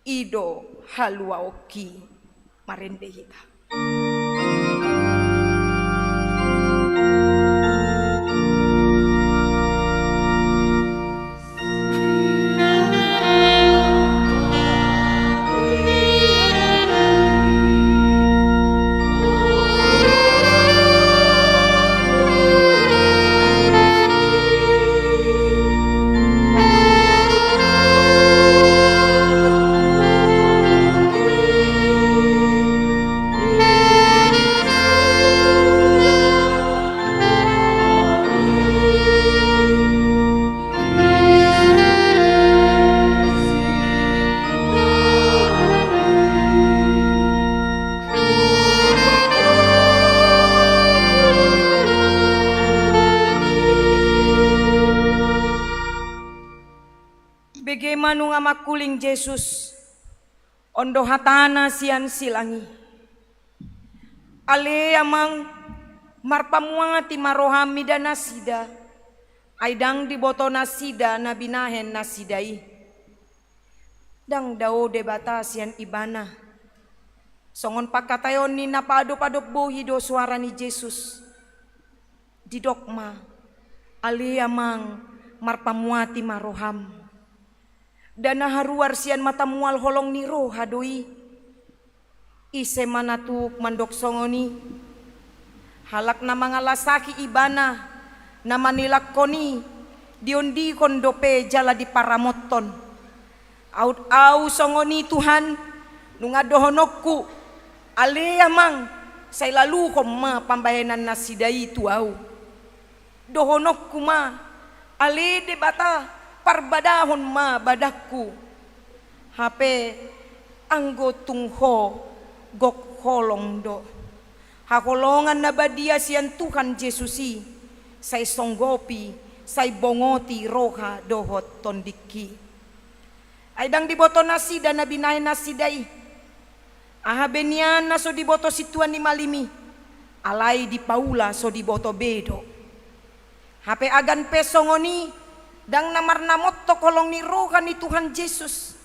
i do haluaonki. Marende hita. Bege ma nunga mangkuling Jesus. On do hatana sian silang i: Ale Amang, marpamuati ma roham mida nasida, ai ndang diboto nasida na binahen nasida i. Ndang dao Debata sian ibana. Songon pangkataion ni na paadop-adop bohi do soara ni Jesus: Didok ma, ale amang, marpamuati ma roham. Nda na haruar sian mata mual holong ni roha do i. Ise ma na tuk mandok songon i? Halak na mangalasaki ibana, na manelakkon i, diondihon dope jala diparamothon. Aut au songon i Tuhan, nunga dohononku, ale amang, sai laluhon ma pambahenan nasida i tu au. Dohononku ma, ale Debata, parbadahon ma badanku. Hape anggo tung ho gok holong do. Haholongan na badia sian Tuhan Jesus i, sai songgopi, sai bongoti roha dohot tondingki. Ai ndang diboto nasida na binahen nasida i. Aha be nian na so diboto sintua ni malim i, alai dipaula so diboto be do. Hape agan pe songon i, ndang na marnamontok holong ni roha ni Tuhan Jesus.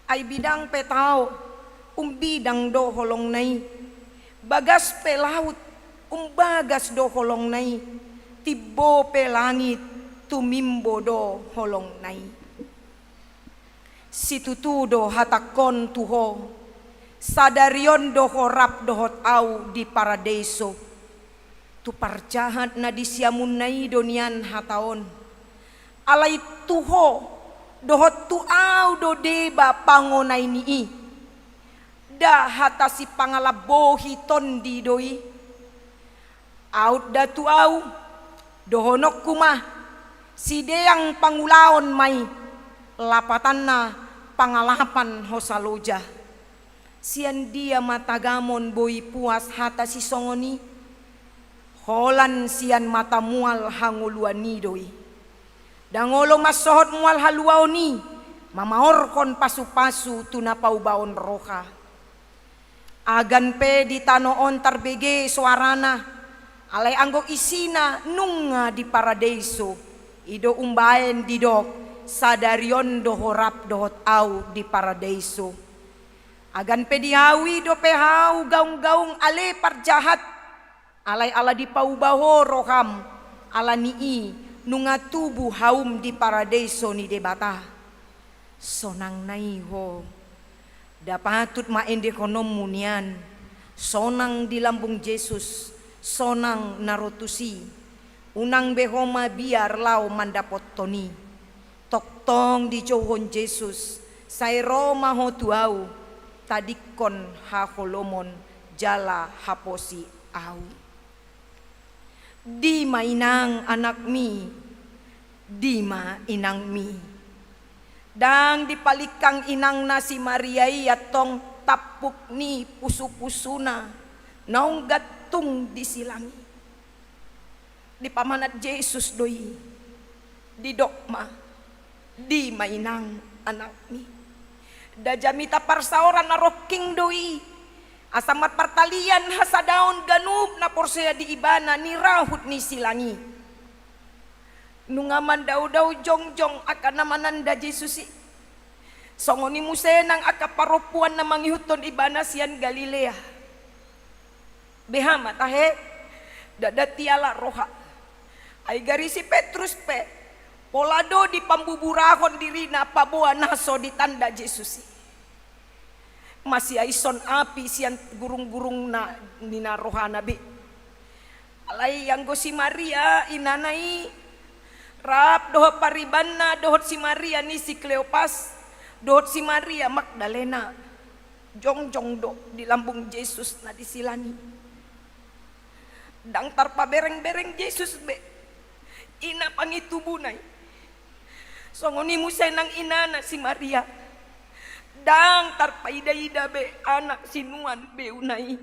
Ai bidang pe tao, umbidang do holongna i. Bagas pe laut, umbagas do holongna i. Timbo pe langit, tumimbo do holongna i. Situtu do hatangkon tu ho, sadari on do ho rap dohot au di paradeiso. Tu parjahat na di siamunna i do nian hata on. Alai tu ho dohot tu au do deba pangonai ni i. Nda hata sipangalambohi tondi do i. Aut nda tu au, dohononku ma, sideang pangulaon ma i, lapatanna pangalapan hosa loja. Sian dia ma tagamon boi puas hata sisongon i? Holan sian mata mual hangoluan i do i. Ndang olo mansohot mual haluaon i, mamaorhon pasupasu tu na paubaon roha. Agan pe di tano on tarbege soarana, alai anggo isina nunga di paradeiso, i do umbaen didok, sadari on do ho rap dohot au di paradeiso. Agan pe di au i dope hau gaung-gaung ale parjahat, alai ala dipauba ho roham, ala ni i nunga tubu haum di paradeiso ni Debata. Sonang na i ho. Nda patut ma endehononmu nian, sonang di lambung Jesus, sonang na ro tusi. Unang be ho mabiar laho mandapothon i. Tongtong dijouhon Jesus, sai ro ma ho tu au, tadingkon haholomon jala haposi au. Dima inang anakmi, dima inangmi. Ndang dipalingkang inangna si Maria i antong tampuk ni pusu-pusuna naung gantung di silang i. Dipamanat Jesus do i, didok ma, dima inang anakmi. Nda jamita parsaoran na rongking do i, asa marpartalian hasadaon ganup na porsea di ibana ni rahut ni silang i. Nunga mandao-dao jongjong angka na mananda Jesus i. Songon i muse nang angka parompuan na mangihuthon ibana sian Galilea. Beha ma tahe, ndada tiala roha. Ai gari si Petrus pe, pola do dipambuburahon dirina paboa na so ditanda Jesus i. Masiaishon api sian gurung-gurungna ninna rohana be. Alai anggo si Maria inana i, rap dohot paribanna dohot si Maria ni si Kleopas, dohot si Maria Magdalena. Jongjong do di lambung Jesus na di silang i. Ndang tarpabereng-bereng Jesus be ina pangitubuna i. Songon i muse nang inana si Maria. Ndang tarpaida-ida be anak sinuan beuna i.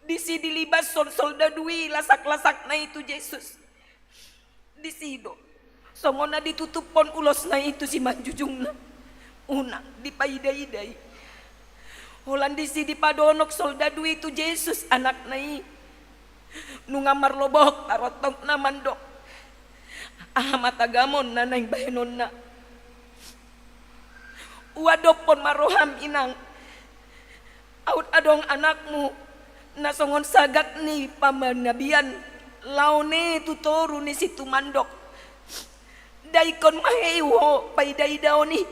Disi dilibashon soldadu i lasak-lasakna i tu Jesus. Disi do songon na ditutuphon ulosna i tu simanjujungna. Unang dipaida-ida i. Holan disi dipadonok soldadu i tu Jesus anakna i. Nunga marlobok tarontokna mandok, aha ma tagamon na naeng bahenonna? Ua dophon ma roham inang. Aut adong anakmu na songon sagat ni pamanabian Laho ne tu toru ni si tumandok. Daikkon ma heu ho paidaidaon i.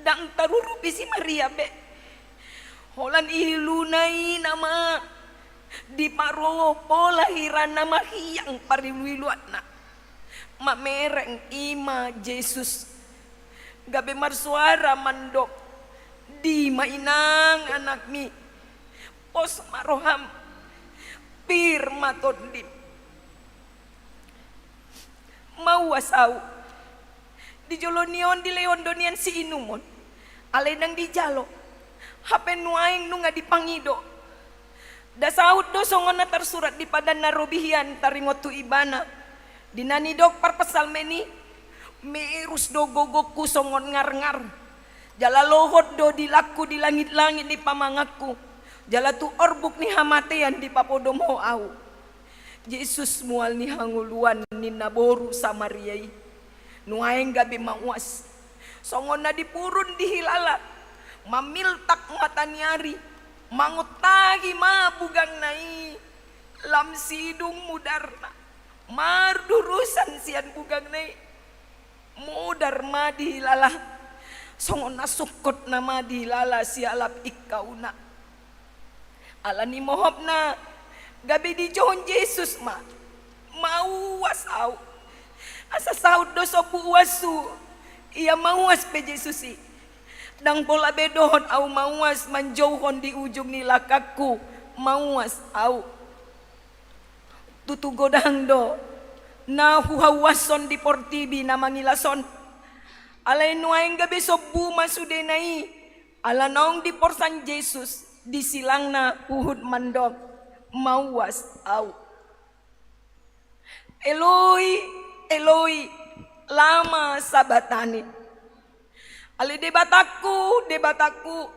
Ndang tarurupi si Maria be. Holan iluna i nama diparroha pola hira na mahiang pariluiluanna. Mamereng i ma Jesus. Gabe marsuara mandok, dima inang anakmi. Pos ma roham. Pir ma tondim. Mauas au. Di jolo ni on dilehon do nian siinumon. Alai ndang dijalo. Hape nuaeng nunga dipangido. Nda saut do songon na tarsurat di padan na robi hian taringot tu ibana. Di na nidok parpsalmen i, merus do gogongku songon ngarngar. Jala lohot do dilangku di langitlangit ni pamanganku. Jala tu orbuk ni hamatean dipapodom ho au. Jesus mual ni hangoluan ninna boru Samaria i. Nuaeng gabe mauas. Songon na dipurun dihilala. Mamiltak mata ni ari. Mangontahi ma bugangna i. Lam sidung mudarna. Mardurusan sian bugangna i. Mudar ma dihilala. Songon na sungkot nama dihilala sialap ingkauna. Ala ni mohopna, gabe dijouhon Jesus ma. Mauas au. Asa saut do sombu uashu. Ia mauas pe Jesus i. Ndang pola be dohot au mauas manjouhon di ujung ni langkangku. Mauas au. Tutu godang do na huhauashon di portibi na mangilas on. Alai nuaeng gabe sombu ma sudena i. Ala naung diporsan Jesus di silangna huhut mandok, mauas au. Eloi, Eloi, lama sabaktani. Ale Debatangku, Debatangku,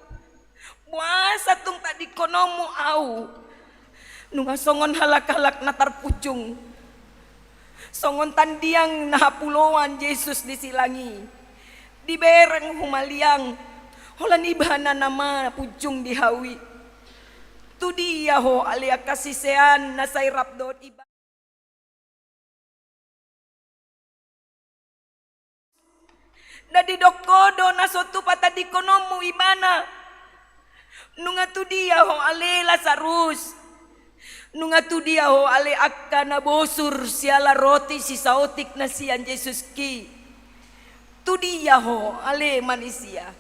boasa tung tadingkononmu au? Nunga songon halak-halak na tarpunjung. Songon tandiang na hapuloan Jesus di silang i. Dibereng humaliang, holan ibana nama punjung di hau i. Tu dia ho ale angka sisean na sai rap dohot ibana? Na didok ho do na so tupa tadingkononmu ibana. Nunga tu dia ho ale Lasarus? Nunga tu dia ho ale angka na bosur siala roti sisaotik na sian Jesus ki? Tu dia ho ale manisia?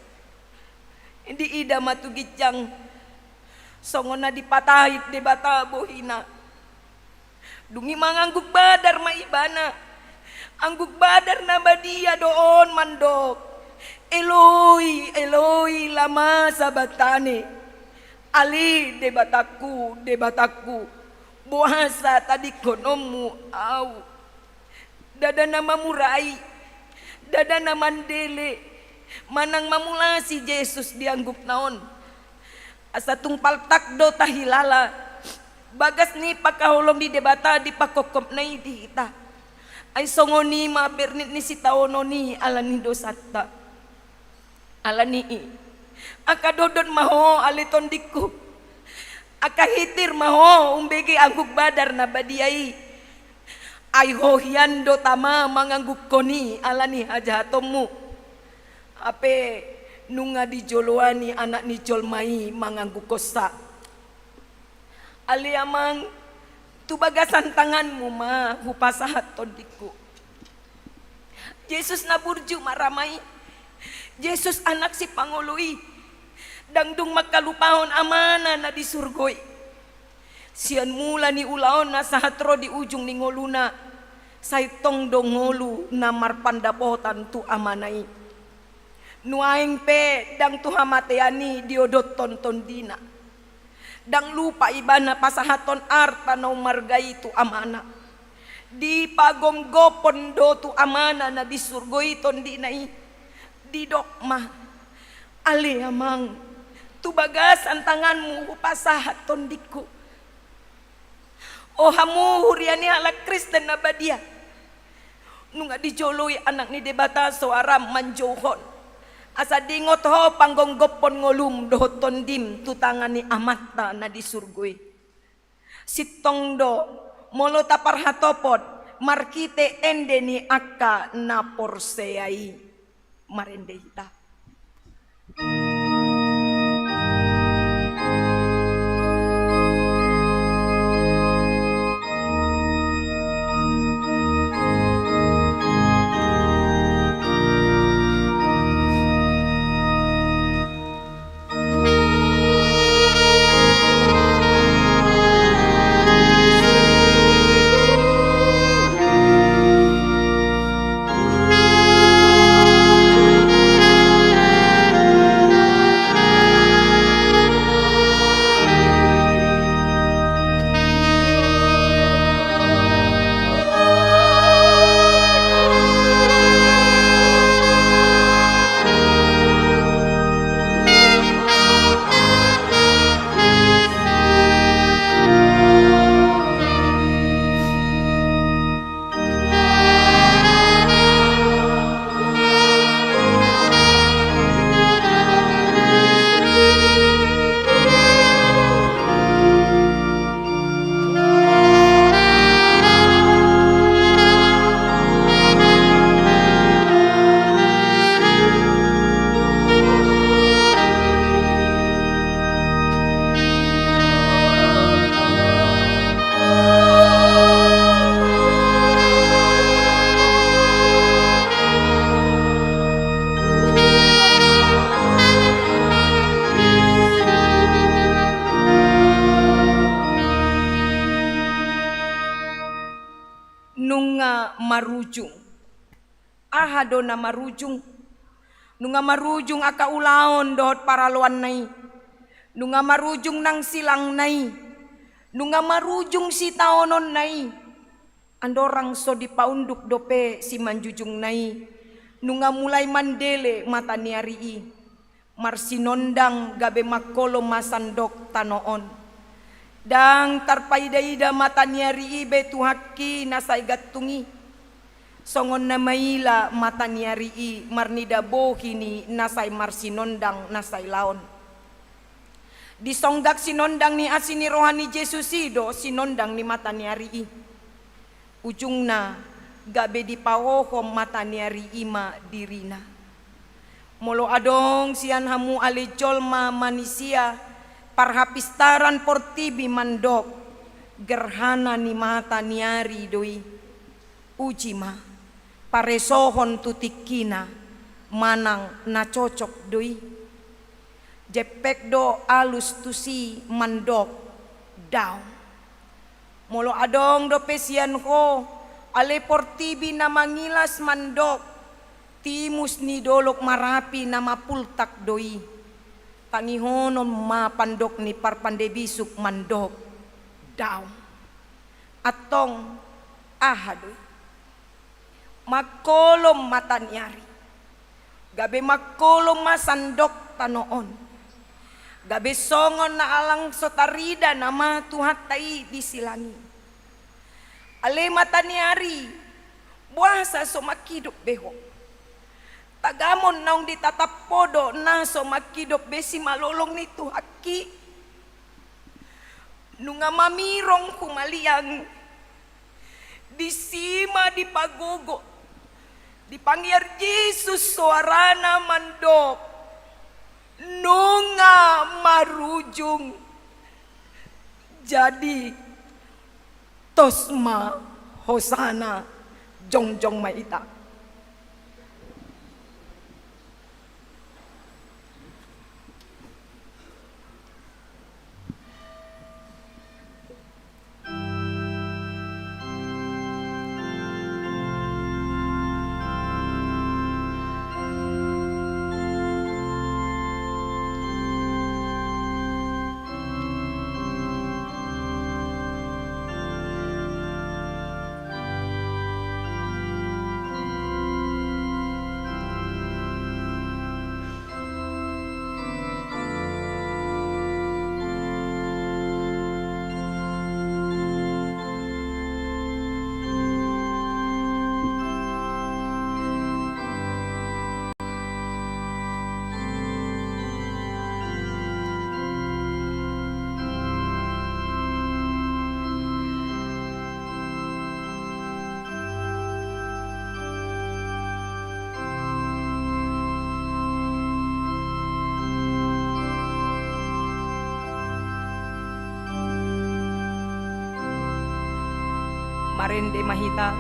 Diida ma tu ginjang songon na dipatahit Debata bohina. Dung i mangangguk badar ma ibana. Angguk badar na badia do on mandok, Eloi, Eloi, lama sabaktani? Ale Debatangku, Debatangku, boasa tadingkononmu au? Ndada na mamurai, ndada na mandele, manang mamulasi Jesus di anggukna on. Asa tung paltak do tahilala bagas ni pangkaholom ni Debata di pangkophopna i di hita. Ai songon i ma bernit ni sitaonon i ala ni dosanta. Ala ni i, angka dondon ma ho ale tondingku. Angka hitir ma ho umbege angguk badar na badia i. Ai ho hian do tama manganggukhon i ala ni hajahatonmu. Hape nunga dijoloani Anak ni jolma i manganggukhonsa. Ale Amang, tu bagasan tanganmu ma hupasahat tondingku. Jesus na burju ma rama i. Jesus Anak Sipangolu i. Ndang dung mangkalupahon Amana na di surgo i. Sian mula ni ulaonna sahat ro di ujung ni ngoluna, sai tong do ngolu na marpandapotan tu Amana i. Nuaeng pe ndang tu hamatean i diodothon tondina. Ndang lupa ibana pasahathon arta na umarga i tu Amana. Dipagomgophon do tu Amana na di surgo i tondina i. Didok ma, ale Amang, tu bagasan tanganmu hupasahat tondingku. O hamu huria ni halak Kristen na badia, nunga dijoloi Anak ni Debata soaram manjouhon, asa diingot ho panggomgophon ngolum dohot tondim tu tangan ni Amanta na di surgo i. Sintong do molo taparhatopot marhite ende ni angka na porsea i. Marende hita. Nunga marujung. Aha do na marujung? Nunga marujung angka ulaon dohot paraloanna i. Nunga marujung nang silangna i. Nunga marujung sitaononna i. Andorang so dipaunduk dope simanjujungna i, nunga mulai mandele mata ni ari i. Marsinondang gabe mangkolom ma sandok tano on. Ndang tarpaida-ida mata ni ari i be tu haki na sai gantung i. Songon na maila mata ni ari i marnida bohi ni na sai marsinondang na sai laon. Disonggak sinondang ni asi ni roha ni Jesus i do sinondang ni mata ni ari i. Ujungna, gabe dipahohom mata ni ari i ma dirina. Molo adong sian hamu ale jolma manisia parhapistaran portibi mandok, gerhana ni mata ni ari do i. Uji ma, paresohon tu tingkina, manang na cocok do i. Jempek do alus tusi mandok, daong. Molo adong dope sian ho ale portibi na mangilas mandok, timus ni dolok Marapi na mapultak do i. Tangihonon ma pandok ni parpande bisuk mandok, daong. Antong, aha do i? Mangkolom mata ni ari. Gabe mangkolom ma sandok tano on. Gabe songon na alang so tarida nama Tuhanta i di silang i. Ale mata ni ari, boasa so manghidup be ho? Tagamon naung ditatap ho do na so manghidup be simalolong ni Tuhangki? Nunga mamirong humaliang. Disi ma dipagogo, dipangiar Jesus soarana mandok, nunga marujung. Jadi, tos ma hosana, jongjong ma hita. Marende ma hita.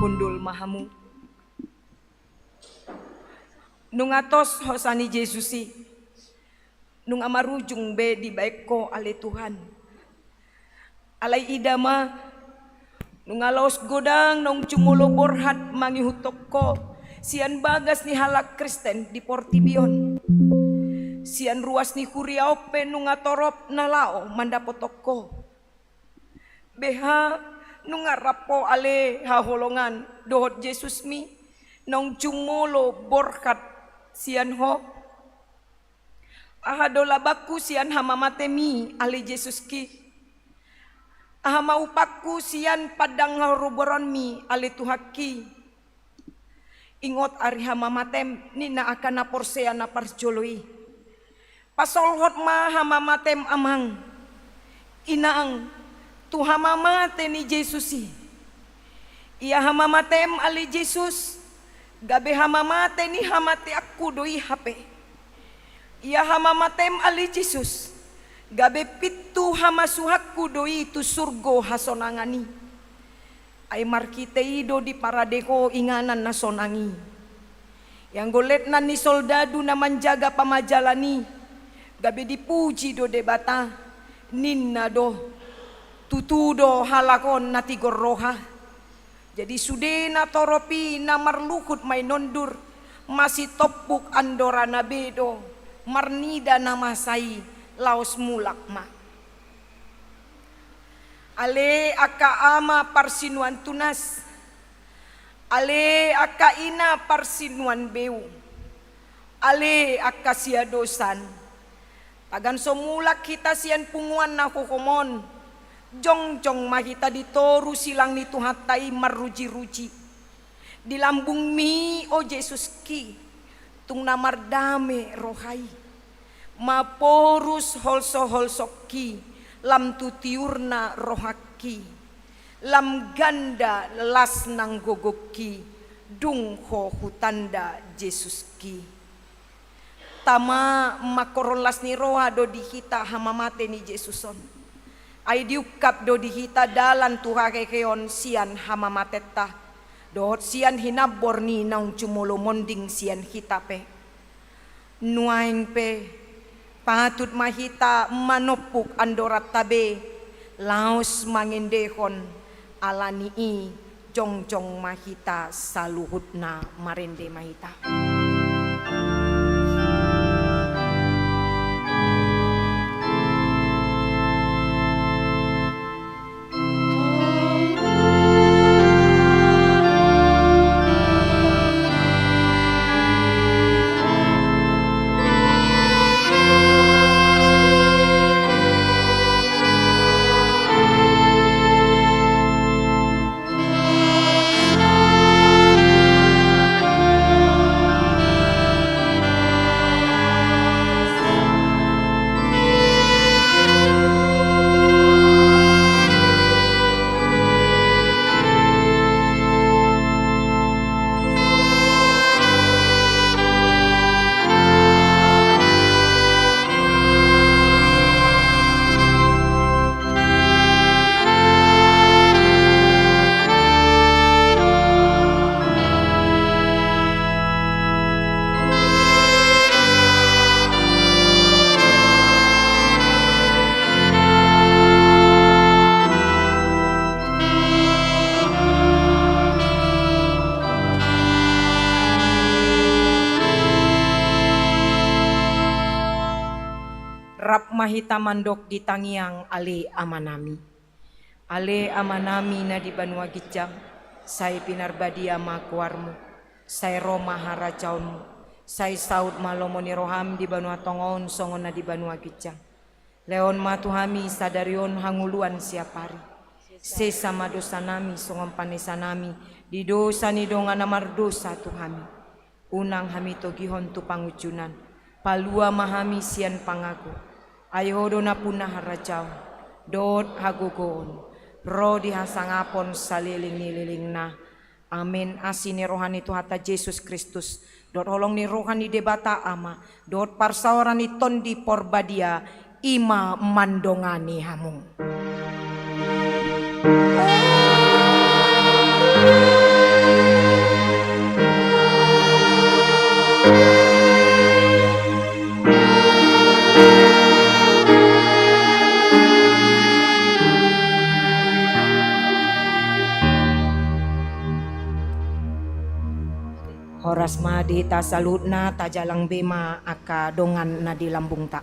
Hundul ma hamu. Nunga tos hosa ni Jesus i, nunga marujung be dibaen ho ale Tuhan. Alai ida ma, nunga laos godang naung jumolo borhat mangihuthon ho sian bagas ni halak Kristen di portibi on. Sian ruas ni huria on pe nunga torop na laho mandapothon ho. Beha nunga rap ho ale haholongan dohot Jesusmi naung jumolo borhat sian ho? Aha do labangku sian hamamatem i ale Jesuski? Aha ma upangku sian pandang haroboronmi ale Tuhanki? Ingot ari hamamatem ninna angka na porsea na parjolo i. Pasolhot ma hamamatem amang, inang, tu hamamate ni Jesus i. Ia hamamatem ale Jesus, gabe hamamate ni hamateanku do i hape. Ia hamamatem ale Jesus, gabe pintu hamasuhanku do i tu surgo hasonangan i. Ai marhite i do diparade ho inganan na sonang i. Ianggo letnan ni soldadu na manjaga pamajalan i, gabe dipuji do Debata, ninna do, tutu do halak on na tigor roha. Jadi sude na torop i na marluhut ma i nondur, masitompuk andorana be do, marnida na masa i, laos mulak ma. Ale angka ama parsinuan tunas, ale angka ina parsinuan beu, ale angka siadosan. Tagan so mulak hita sian punguan na hohom on, jongjong ma hita di toru silang ni Tuhanta i marrujiruji. Di lambungmi, o Jesuski, tung na mardame roha i. Maporus holsoholsongki, lam tu tiurna rohangki. Lam ganda las nang gogongki, dung ho hutanda Jesuski. Tama, mangkorhon las ni roha do di hita hamamate ni Jesus on. Ai diungkap do di hita dalan tu haheheon sian hamamatenta, dohot sian hinambor ni naung jumolo monding sian hita pe. Nuaeng pe, patut ma hita manompuk andoranta be, laos mangendehon ala ni i, jongjong ma hita saluhutna, marende ma hita. Rap ma hita mandok di tangiang Ale Amanami. Ale Amanami na di banua ginjang, sai pinarbadia ma goarmu, sai ro ma harajaonmu, sai saut ma lomo ni roham di banua tonga on songon na di banua ginjang. Lehon ma tu hami sadari on hangoluan siapari. Sesa ma dosanami songon panesanami di dosa ni dongan na mardosa tu hami. Unang hami togihon tu pangunjunan, palua ma hami sian pangago. Ai Ho do nampuna harajaon, dohot hagogoon, ro di hasangapon saleleng ni lelengna. Amen. Asi ni roha ni Tuhanta Jesus Kristus, dohot holong ni roha ni Debata Ama, dohot parsaoran ni Tondi Porbadia, i ma mandongani hamu. Horas ma di hita saluhutna, tajalang be ma angka dongan na di lambungta.